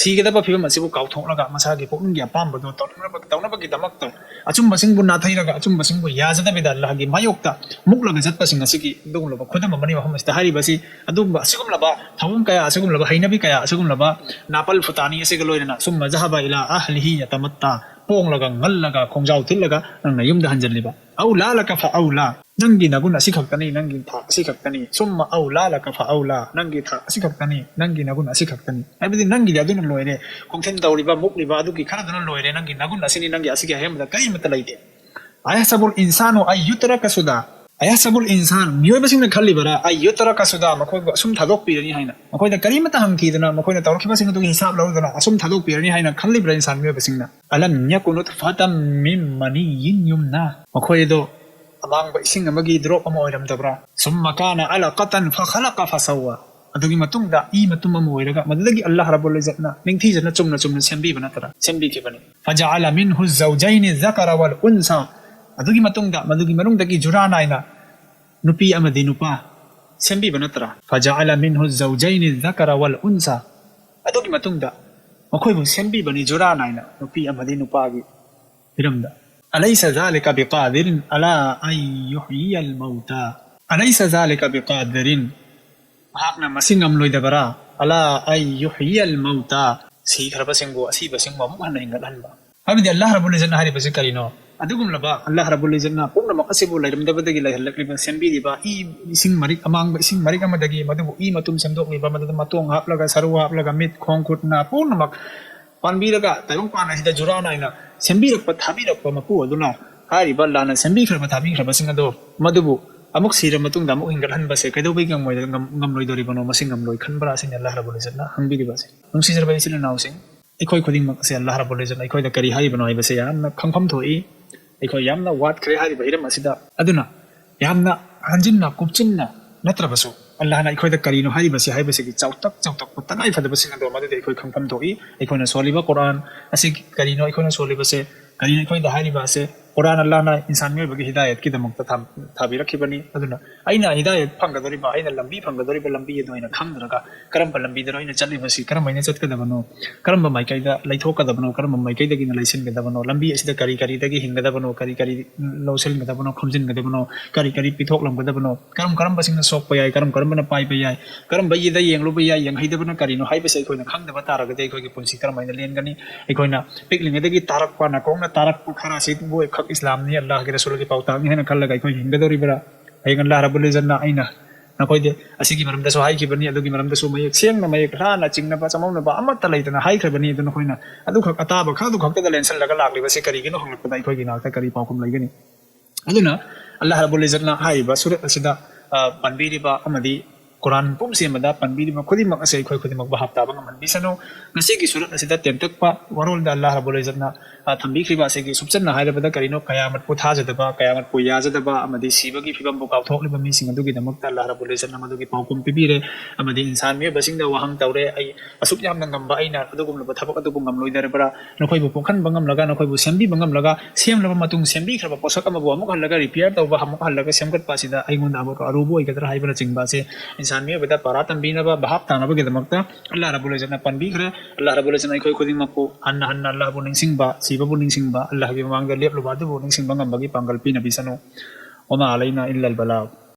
ꯁꯤꯒꯗꯕ ꯐꯤꯕꯝ ꯑꯁꯤꯕꯨ ꯀꯥꯎꯊꯣꯛꯂꯒ ꯃꯁꯥꯒꯤ ꯄꯨꯛꯅꯤꯡꯒꯤ ꯑꯄꯥꯝꯕꯗꯨ ꯇꯧꯅꯕ-, ꯇꯧꯅꯕꯒꯤꯗꯃꯛꯇ ꯑꯆꯨꯝꯕꯁꯤꯡꯕꯨ ꯅꯥꯊꯩꯔꯒ ꯑꯆꯨꯝꯕꯁꯤꯡꯕꯨ ꯌꯥꯖꯗꯕꯤꯗ ꯑꯜꯂꯥꯍꯒꯤ ꯃꯥꯌꯣꯛꯇ ꯃꯨꯛꯂꯒ ꯆꯠꯄꯁꯤꯡ ꯑꯁꯤꯒꯤ ꯑꯗꯨꯒꯨꯝꯂꯕ ꯈꯨꯗꯝ ꯑꯃꯅꯤ ꯃꯐꯝ ꯑꯁꯤꯗ ꯍꯥꯏꯔꯤꯕꯁꯤ꯫ ꯑꯗꯨꯒꯨꯝꯕ ꯑꯁꯤꯒꯨꯝꯂꯕ ꯊꯧꯑꯣꯡ ꯀꯌꯥ, ꯑꯁꯤꯒꯨꯝꯂꯕ ꯍꯩꯅꯕꯤ ꯀꯌꯥ, ꯑꯁꯤꯒꯨꯝꯂꯕ ꯅꯥꯄꯜ ꯐꯨꯇꯥꯅꯤ ꯑꯁꯤꯒ ꯂꯣꯏꯅꯅ ꯁꯨꯝꯃ ꯖꯍꯕ ꯏꯂꯥ ꯑꯍꯂꯤꯍꯤ ꯌꯇꯃꯠꯇꯥ, ꯄꯣꯡꯂꯒ ꯉꯜꯂꯒ ꯈꯣꯡꯖꯥꯎ ꯊꯤꯜꯂꯒ ꯅꯪꯅ ꯌꯨꯝꯗ ꯍꯟꯖꯤꯜꯂꯤꯕ꯫ ꯑꯧꯂꯥ ꯂꯀ ꯐ ꯑꯧꯂꯥ, ꯅꯪꯒꯤ ꯅꯒꯨꯟ ꯑꯁꯤ ꯈꯛꯇꯅꯤ, ꯅꯪꯒꯤ ꯊꯥꯛ ꯑꯁꯤ ꯈꯛꯇꯅꯤ꯫ ꯁꯨꯝꯃ ꯑꯧꯂꯥ ꯂꯀ ꯐ ꯑꯧꯂꯥ, ꯅꯪꯒꯤ ꯊꯥꯛ ꯑꯁꯤ ꯈꯛꯇꯅꯤ, ꯅꯪꯒꯤ ꯅꯒꯨꯟ ꯑꯁꯤ ꯈꯛꯇꯅꯤ꯫ ꯍꯥꯏꯕꯗꯤ ꯅꯪꯒꯤꯗꯤ ꯑꯗꯨꯅ ꯂꯣꯏꯔꯦ, ꯈꯣꯡꯊꯤꯟ ꯇꯧꯔꯤꯕ, ꯃꯨꯛꯂꯤꯕ ꯑꯗꯨꯒꯤ ꯈꯔꯗꯨꯅ ꯂꯣꯏꯔꯦ, ꯅꯪꯒꯤ ꯅꯒꯨꯟ ꯑꯁꯤꯅꯤ, ꯅꯪꯒꯤ ꯑꯁꯤꯒꯤ ꯑꯍꯦꯟꯕꯗ ꯀꯔꯤꯃꯠꯇ ꯂꯩꯇꯦ꯫ ꯑꯌꯍꯁꯕꯨꯜ ꯏꯟꯁꯥꯅꯨ ꯑꯟ ꯌꯨꯇ꯭ꯔꯀ ꯁꯨꯗꯥ꯫ ꯑꯌꯍꯁꯕꯨꯜ ꯏꯟꯁꯥꯟ, ꯃꯤꯑꯣꯏꯕꯁꯤꯡꯅ ꯈꯜꯂꯤꯕꯔꯥ, ꯑꯟ ꯌꯨꯇ꯭ꯔꯀ ꯁꯨꯗꯥ, ꯃꯈꯣꯏꯕꯨ ꯑꯁꯨꯝ ꯊꯥꯗꯣꯛꯄꯤꯔꯅꯤ ꯍꯥꯏꯅ? ꯃꯈꯣꯏꯗ ꯀꯔꯤꯃꯠꯇ ꯍꯪꯈꯤꯗꯅ ꯃꯈꯣꯏꯅ ꯇꯧꯔꯛꯈꯤꯕꯁꯤꯡ ꯑꯗꯨꯒꯤ ꯍꯤꯁꯥꯕ ꯂꯧꯗꯅ ꯑꯁꯨꯝ ꯊꯥꯗꯣꯛꯄꯤꯔꯅꯤ ꯍꯥꯏꯅ ꯈꯜꯂꯤꯕ꯭ꯔꯥ ꯏꯟꯁꯥꯟ ꯃꯤꯑꯣꯏꯕꯁꯤꯡꯅ? ꯑꯂꯝ ꯌꯀꯨ ꯅꯨꯠꯐꯇꯝ ꯃꯤꯟ ꯃꯅꯤꯌꯤꯟ ꯌꯨꯝꯅꯥ꯫ ꯃꯈꯣꯏ ꯑꯗꯣ ꯑꯃꯥꯡꯕ ꯏꯁꯤꯡ ꯑꯃꯒꯤ ꯗ꯭ꯔꯣꯞ ꯑꯃ ꯑꯣꯏꯔꯝꯗꯕ꯭ꯔꯥ? ꯁꯨꯝꯃ ꯀꯥꯅ ꯑꯂꯀꯇꯟ ꯐꯈꯂꯀ ꯐꯁꯧꯋꯥ꯫ ꯑꯗꯨꯒꯤ ꯃꯇꯨꯡꯗ ꯏ ꯃꯇꯨꯝ ꯑꯃ ꯑꯣꯏꯔꯒ ꯃꯗꯨꯗꯒꯤ ꯑꯜꯂꯥꯍ ꯔꯕꯨꯜ ꯏꯖꯠꯅ ꯅꯤꯡꯊꯤꯖꯅ ꯆꯨꯝꯅ ꯆꯨꯝꯅ ꯁꯦꯝꯕꯤꯕ ꯅꯠꯇ꯭ꯔꯥ? ꯁꯦꯝꯕꯤꯈꯤꯕꯅꯤ꯫ ꯐꯖꯑꯂ ꯃꯤꯟꯍꯨ ꯖꯧꯖꯩꯅꯤ ꯖꯀꯔ ꯋꯜ ꯎꯟꯁꯥ꯫ ꯑꯗꯨꯒꯤ ꯃꯇꯨꯡꯗ ꯃꯗꯨꯒꯤ ꯃꯅꯨꯡꯗꯒꯤ ꯖꯨꯔꯥ ꯅꯥꯏꯅ ꯅꯨꯄꯤ ꯑꯃꯗꯤ ꯅꯨꯄꯥ ꯁꯦꯝꯕꯤꯕ ꯅꯠꯇ꯭ꯔꯥ? ꯐꯖꯑꯂ ꯃꯤꯟꯍꯨ ꯖꯧꯖꯩꯅꯤ ꯖꯀꯔ ꯋꯜ ꯎꯟꯁꯥ꯫ ꯑꯗꯨꯒꯤ ꯃꯇꯨꯡꯗ ꯃꯈꯣꯏꯕꯨ ꯁꯦꯝꯕꯤꯕꯅꯤ ꯖꯨꯔꯥ ꯅꯥꯏꯅ ꯅꯨꯄꯤ ꯑꯃꯗꯤ ꯅꯨꯄꯥꯒꯤ ꯍꯤꯔꯝꯗ꯫ ꯑꯂꯩꯁ ꯖꯥꯂꯤꯀ ꯕꯤꯀꯥꯗꯤꯔꯤꯟ ꯑꯂꯥ ꯑꯟ ꯌꯨꯍꯌꯤꯌꯜ ꯃꯧꯇꯥ꯫ ꯑꯂꯩꯁ ꯖꯥꯂꯤꯀ ꯕꯤꯀꯥꯗꯤꯔꯤꯟ꯫ ꯃꯍꯥꯛꯅ ꯃꯁꯤ ꯉꯝꯂꯣꯏꯗꯕꯔꯥ? ꯑꯂꯥ ꯑꯟ ꯌꯨꯍꯌꯤꯌꯜ ꯃꯧꯇꯥ꯫ ꯁꯤꯈ꯭ꯔꯕꯁꯤꯡꯕꯨ, ꯑꯁꯤꯕꯁꯤꯡꯕꯨ ꯑꯃꯨꯛ ꯍꯟꯅ ꯍꯤꯡꯒꯠꯍꯟꯕ꯫ ꯍꯥꯏꯕꯗꯤ ꯑꯜꯂꯥꯍ ꯔꯕꯨꯜ ꯏꯖꯠꯅ ꯍꯥꯏꯔꯤꯕꯁꯤ ꯀꯔꯤꯅꯣ? ꯑꯗꯨꯒꯨꯝꯂꯕ ꯑꯜꯂꯥꯍ ꯔꯕꯨꯜ ꯏꯖꯠꯅ ꯄꯨꯝꯅꯃꯛ ꯑꯁꯤꯕꯨ ꯂꯩꯔꯝꯗꯕꯗꯒꯤ ꯂꯩꯍꯜꯂꯛꯂꯤꯕ, ꯁꯦꯝꯕꯤꯔꯤꯕ, ꯏ, ꯏꯁꯤꯡ ꯃꯔꯤꯛ, ꯑꯃꯥꯡꯕ ꯏꯁꯤꯡ ꯃꯔꯤꯛ ꯑꯃꯗꯒꯤ ꯃꯗꯨꯕꯨ ꯏ ꯃꯇꯨꯝ ꯁꯦꯝꯗꯣꯛꯂꯤꯕ, ꯃꯗꯨꯗ ꯃꯇꯣꯡ ꯍꯥꯞꯂꯒ, ꯁꯔꯨ ꯍꯥꯞꯂꯒ, ꯃꯤꯠ, ꯈꯣꯡ, ꯈꯨꯠ, ꯅꯥ ꯄꯨꯝꯅꯃꯛ ꯄꯥꯟꯕꯤꯔꯒ ꯇꯥꯏꯕꯪꯄꯥꯟ ꯑꯁꯤꯗ ꯖꯨꯔꯥ ꯅꯥꯏꯅ ꯁꯦꯝꯕꯤꯔꯛꯄ, ꯊꯥꯕꯤꯔꯛꯄ ꯃꯄꯨ ꯑꯗꯨꯅ ꯍꯥꯏꯔꯤꯕ ꯂꯥꯟꯅ ꯁꯦꯝꯕꯤꯈ꯭ꯔꯕ, ꯊꯥꯕꯤꯈ꯭ꯔꯕꯁꯤꯡ ꯑꯗꯣ ꯃꯗꯨꯕꯨ ꯑꯃꯨꯛ ꯁꯤꯔ ꯃꯇꯨꯡꯗ ꯑꯃꯨꯛ ꯍꯤꯡꯒꯠꯍꯟꯕꯁꯦ ꯀꯩꯗꯧꯕꯩ ꯉꯝꯃꯣꯏꯗ-, ꯉꯝ-, ꯉꯝꯂꯣꯏꯗꯣꯔꯤꯕꯅꯣ? ꯃꯁꯤ ꯉꯝꯂꯣꯏ ꯈꯟꯕ꯭ꯔꯥ? ꯑꯁꯤꯅꯤ ꯑꯜꯂꯥꯍ ꯔꯕꯨꯜ ꯏꯖꯠꯅ ꯍꯪꯕꯤꯔꯤꯕ ꯑꯁꯦ꯫ ꯅꯨꯡꯁꯤꯖꯔꯕ ꯏꯆꯤꯜ ꯏꯅꯥꯎꯁꯤꯡ, ꯑꯩꯈꯣꯏ ꯈꯨꯗꯤꯡꯃꯛ ꯑꯁꯦ ꯑꯜꯂꯥꯍ ꯔꯕꯨꯜ ꯏꯖꯠꯅ ꯑꯩꯈꯣꯏꯗ ꯀꯔꯤ ꯍꯥꯏꯔꯤꯕꯅꯣ ꯍꯥꯏꯕꯁꯦ ꯌꯥꯝꯅ ꯈꯪꯐꯝ ꯊꯣꯛꯏ꯫ ꯑꯩꯈꯣꯏ ꯌꯥꯝꯅ ꯋꯥꯠꯈ꯭ꯔꯦ ꯍꯥꯏꯔꯤꯕ ꯍꯤꯔꯝ ꯑꯁꯤꯗ꯫ ꯑꯗꯨꯅ ꯌꯥꯝꯅ ꯍꯟꯖꯤꯟꯅ ꯀꯨꯞꯆꯤꯟꯅ ꯅꯠꯇ꯭ꯔꯕꯁꯨ ꯑꯜꯂꯥꯍꯅ ꯑꯩꯈꯣꯏꯗ ꯀꯔꯤꯅꯣ ꯍꯥꯏꯔꯤꯕꯁꯤ ꯍꯥꯏꯕꯁꯤꯒꯤ ꯆꯥꯎꯇꯛ ꯆꯥꯎꯇꯛꯄ ꯇꯉꯥꯏ ꯐꯗꯕꯁꯤꯡ ꯑꯗꯣ ꯃꯗꯨꯗꯤ ꯑꯩꯈꯣꯏ ꯈꯪꯐꯝ ꯊꯣꯛꯏ꯫ ꯑꯩꯈꯣꯏꯅ ꯁꯣꯜꯂꯤꯕ ꯀꯨꯔꯥꯟ ꯑꯁꯤ ꯀꯔꯤꯅꯣ? ꯑꯩꯈꯣꯏꯅ ꯁꯣꯜꯂꯤꯕꯁꯦ ꯀꯔꯤꯅꯣ? ꯑꯩꯈꯣꯏꯗ ꯍꯥꯏꯔꯤꯕ ꯑꯁꯦ ꯀꯨꯔꯥꯟ ꯑꯜꯂꯥꯍꯅ ꯏꯟꯁꯥꯟ ꯃꯤꯑꯣꯏꯕꯒꯤ ꯍꯤꯗꯥꯌꯠꯀꯤꯗꯃꯛꯇ ꯊꯥ-, ꯊꯥꯕꯤꯔꯛꯈꯤꯕꯅꯤ꯫ ꯑꯗꯨꯅ ꯑꯩꯅ ꯍꯤꯗꯥꯌꯠ ꯐꯪꯒꯗꯧꯔꯤꯕ, ꯑꯩꯅ ꯂꯝꯕꯤ ꯐꯪꯒꯗꯧꯔꯤꯕ ꯂꯝꯕꯤ ꯑꯗꯨ ꯑꯩꯅ ꯈꯪꯗ꯭ꯔꯒ ꯀꯔꯝꯕ ꯂꯝꯕꯤꯗꯅꯣ ꯑꯩꯅ ꯆꯠꯂꯤꯕꯁꯤ, ꯀꯔꯝꯕ ꯑꯩꯅ ꯆꯠꯀꯗꯕꯅꯣ, ꯀꯔꯝꯕ ꯃꯥꯏꯀꯩꯗ ꯂꯩꯊꯣꯛꯀꯗꯕꯅꯣ, ꯀꯔꯝꯕ ꯃꯥꯏꯀꯩꯗꯒꯤꯅ ꯂꯩꯁꯤꯟꯒꯗꯕꯅꯣ, ꯂꯝꯕꯤ ꯑꯁꯤꯗ ꯀꯔꯤ ꯀꯔꯤꯗꯒꯤ ꯍꯤꯡꯒꯗꯕꯅꯣ, ꯀꯔꯤ ꯀꯔꯤ ꯂꯧꯁꯤꯟꯒꯗꯕꯅꯣ, ꯈꯣꯝꯖꯤꯟꯒꯗꯕꯅꯣ, ꯀꯔꯤ ꯀꯔꯤ ꯄꯤꯊꯣꯛꯂꯝꯒꯗꯕꯅꯣ, ꯀꯔꯝ ꯀꯔꯝꯕꯁꯤꯡꯅ ꯁꯣꯛꯄ ꯌꯥꯏ, ꯀꯔꯝ ꯀꯔꯝꯕꯅ ꯄꯥꯏꯕ ꯌꯥꯏ, ꯀꯔꯝꯕ ꯏꯗ ꯌꯦꯡꯂꯨꯕ ꯌꯥꯏ, ꯌꯦꯡꯍꯩꯗꯕꯅ ꯀꯔꯤꯅꯣ ꯍꯥꯏꯕꯁꯦ ꯑꯩꯈꯣꯏꯅ ꯈꯪꯗꯕ ꯇꯥꯔꯒꯗꯤ ꯑꯩꯈꯣꯏꯒꯤ ꯄꯨꯟꯁꯤ ꯀꯔꯝꯍꯥꯏꯅ ꯂꯦꯟꯒꯅꯤ? ꯑꯩꯈꯣꯏꯅ ꯄꯤꯛꯂꯤꯉꯩꯗꯒꯤ ꯇꯥꯔꯛꯄ, ꯅꯥꯀꯣꯡꯅ ꯇꯥꯔꯛꯄ ꯈꯔ ꯑꯁꯤꯕꯨ ꯑꯩꯈꯛ ꯏꯁꯂꯥꯝꯅꯤ, ꯑꯜꯂꯥꯍꯒꯤ ꯔꯁꯨꯜꯒꯤ ꯄꯥꯎꯇꯥꯛꯅꯤ ꯍꯥꯏꯅ ꯈꯜꯂꯒ ꯑꯩꯈꯣꯏ ꯍꯤꯡꯒꯗꯧꯔꯤꯕ꯭ꯔꯥ? ꯍꯌꯦꯡ ꯑꯜꯂꯥꯍ ꯔꯕꯨꯜ ꯏꯖꯠꯅ ꯑꯩꯅ ꯅꯈꯣꯏꯗ ꯑꯁꯤꯒꯤ ꯃꯔꯝꯗꯁꯨ ꯍꯥꯏꯈꯤꯕꯅꯤ, ꯑꯗꯨꯒꯤ ꯃꯔꯝꯗꯁꯨ ꯃꯌꯦꯛ ꯁꯦꯡꯅ, ꯃꯌꯦꯛ ꯂꯥꯅ ꯆꯤꯡꯅꯕ ꯆꯃꯝꯅꯕ ꯑꯃꯠꯇ ꯂꯩꯇꯅ ꯍꯥꯏꯈ꯭ꯔꯕꯅꯤ꯫ ꯑꯗꯨ ꯅꯈꯣꯏꯅ ꯑꯗꯨꯈꯛ, ꯑꯇꯥꯕ ꯈꯛ ꯑꯗꯨ ꯈꯛꯇꯗ ꯂꯦꯟꯁꯤꯜꯂꯒ ꯂꯥꯛꯂꯤꯕꯁꯤ ꯀꯔꯤꯒꯤꯅꯣ ꯍꯪꯂꯛꯄꯗ ꯑꯩꯈꯣꯏꯒꯤ ꯅꯥꯛꯇ ꯀꯔꯤ ꯄꯥꯎꯈꯨꯝ ꯂꯩꯒꯅꯤ? ꯑꯗꯨꯅ ꯑꯜꯂꯥꯍ ꯔꯕꯨꯜ ꯏꯖꯠꯅ ꯍꯥꯏꯔꯤꯕ ꯁꯨꯔꯠ ꯑꯁꯤꯗ, ꯑ, ꯄꯟꯕꯤꯔꯤꯕ ꯑꯃꯗꯤ ꯀꯨꯔꯥꯟ ꯄꯨꯝ ꯁꯦꯝꯕꯗ ꯄꯟꯕꯤꯔꯤꯕ ꯈꯨꯗꯤꯡꯃꯛ ꯑꯁꯤ ꯑꯩꯈꯣꯏ ꯈꯨꯗꯤꯡꯃꯛ ꯚꯥꯞ ꯇꯥꯕ ꯉꯝꯍꯟꯕꯤꯁꯅꯨ꯫ ꯉꯁꯤꯒꯤ ꯁꯨꯔꯠ ꯑꯁꯤꯗ ꯇꯦꯟꯇꯛꯄ ꯋꯥꯔꯣꯜꯗ ꯑꯜꯂꯥꯍ ꯔꯕꯨꯜ ꯏꯖꯠꯅ, ꯑ, ꯊꯝꯕꯤꯈ꯭ꯔꯤꯕ ꯑꯁꯤꯒꯤ ꯁꯨꯞꯆꯟꯅ ꯍꯥꯏꯔꯕꯗ ꯀꯔꯤꯅꯣ? ꯀꯌꯥꯃꯠꯄꯨ ꯊꯥꯖꯗꯕ, ꯀꯌꯥꯃꯠꯄꯨ ꯌꯥꯖꯗꯕ ꯑꯃꯗꯤ ꯁꯤꯕꯒꯤ ꯐꯤꯕꯝꯕꯨ ꯀꯥꯎꯊꯣꯛꯂꯤꯕ ꯃꯤꯁꯤꯡ ꯑꯗꯨꯒꯤꯗꯃꯛꯇ ꯑꯜꯂꯥꯍ ꯔꯕꯨꯜ ꯏꯖꯠꯅ ꯃꯗꯨꯒꯤ ꯄꯥꯎꯈꯨꯝ ꯄꯤꯕꯤꯔꯦ꯫ ꯑꯃꯗꯤ ꯏꯟꯁꯥꯟ ꯃꯤꯑꯣꯏꯕꯁꯤꯡꯗ ꯋꯥꯍꯪ ꯇꯧꯔꯦ, ꯑꯩ ꯑꯁꯨꯛ ꯌꯥꯝꯅ ꯉꯝꯕ ꯑꯩꯅ ꯑꯗꯨꯒꯨꯝꯂꯕ ꯊꯕꯛ ꯑꯗꯨꯕꯨ ꯉꯝꯂꯣꯏꯗꯔꯕ꯭ꯔꯥ? ꯅꯈꯣꯏꯕꯨ ꯄꯣꯛꯍꯟꯕ ꯉꯝꯂꯒ, ꯅꯈꯣꯏꯕꯨ ꯁꯦꯝꯕꯤꯕ ꯉꯝꯂꯒ, ꯁꯦꯝꯂꯕ ꯃꯇꯨꯡ ꯁꯦꯝꯕꯤꯈ꯭ꯔꯕ ꯄꯣꯠꯁꯛ ꯑꯃꯕꯨ ꯑꯃꯨꯛ ꯍꯜꯂꯒ ꯔꯤꯄꯤꯌꯔ ꯇꯧꯕ, ꯑꯃꯨꯛ ꯍꯜꯂꯒ ꯁꯦꯝꯒꯠꯄ ꯑꯁꯤꯗ ꯑꯩꯉꯣꯟꯗ ꯑꯃꯨꯛ ꯑꯔꯨꯕ ꯑꯣꯏꯒꯗ꯭ꯔꯥ ꯍꯥꯏꯕꯅꯆꯤꯡꯕ ꯑꯁꯦ ꯏꯟꯁꯥꯟ ꯃꯤꯑꯣꯏꯕꯗ ꯄꯔꯥ ꯇꯝꯕꯤꯅꯕ, ꯚꯥꯞ ꯇꯥꯅꯕꯒꯤꯗꯃꯛꯇ ꯑꯜꯂꯥꯍ ꯔꯕꯨꯜ ꯏꯖꯠꯅ ꯄꯟꯕꯤꯈ꯭ꯔꯦ꯫ ꯑꯜꯂꯥꯍ ꯔꯕꯨꯜ ꯏꯖꯠꯅ ꯑꯩꯈꯣꯏ ꯈꯨꯗꯤꯡꯃꯛꯄꯨ ꯍꯟꯅ ꯍꯟꯅ ꯑꯜꯂꯥꯍꯕꯨ ꯅꯤꯡꯁꯤꯡꯕ, ꯁꯤꯕꯕꯨ ꯅꯤꯡꯁꯤꯡꯕ, ꯑꯜꯂꯥꯍꯒꯤ ꯃꯃꯥꯡꯗ ꯂꯦꯞꯂꯨꯕ ꯑꯗꯨꯕꯨ ꯅꯤꯡꯁꯤꯡꯕ ꯉꯝꯕꯒꯤ ꯄꯥꯡꯒꯜ ꯄꯤꯅꯕꯤꯁꯅꯨ꯫ ꯋꯃꯥ ꯑꯂꯩꯅꯥ ꯏꯜꯂꯜ ꯕꯂꯥꯒ꯫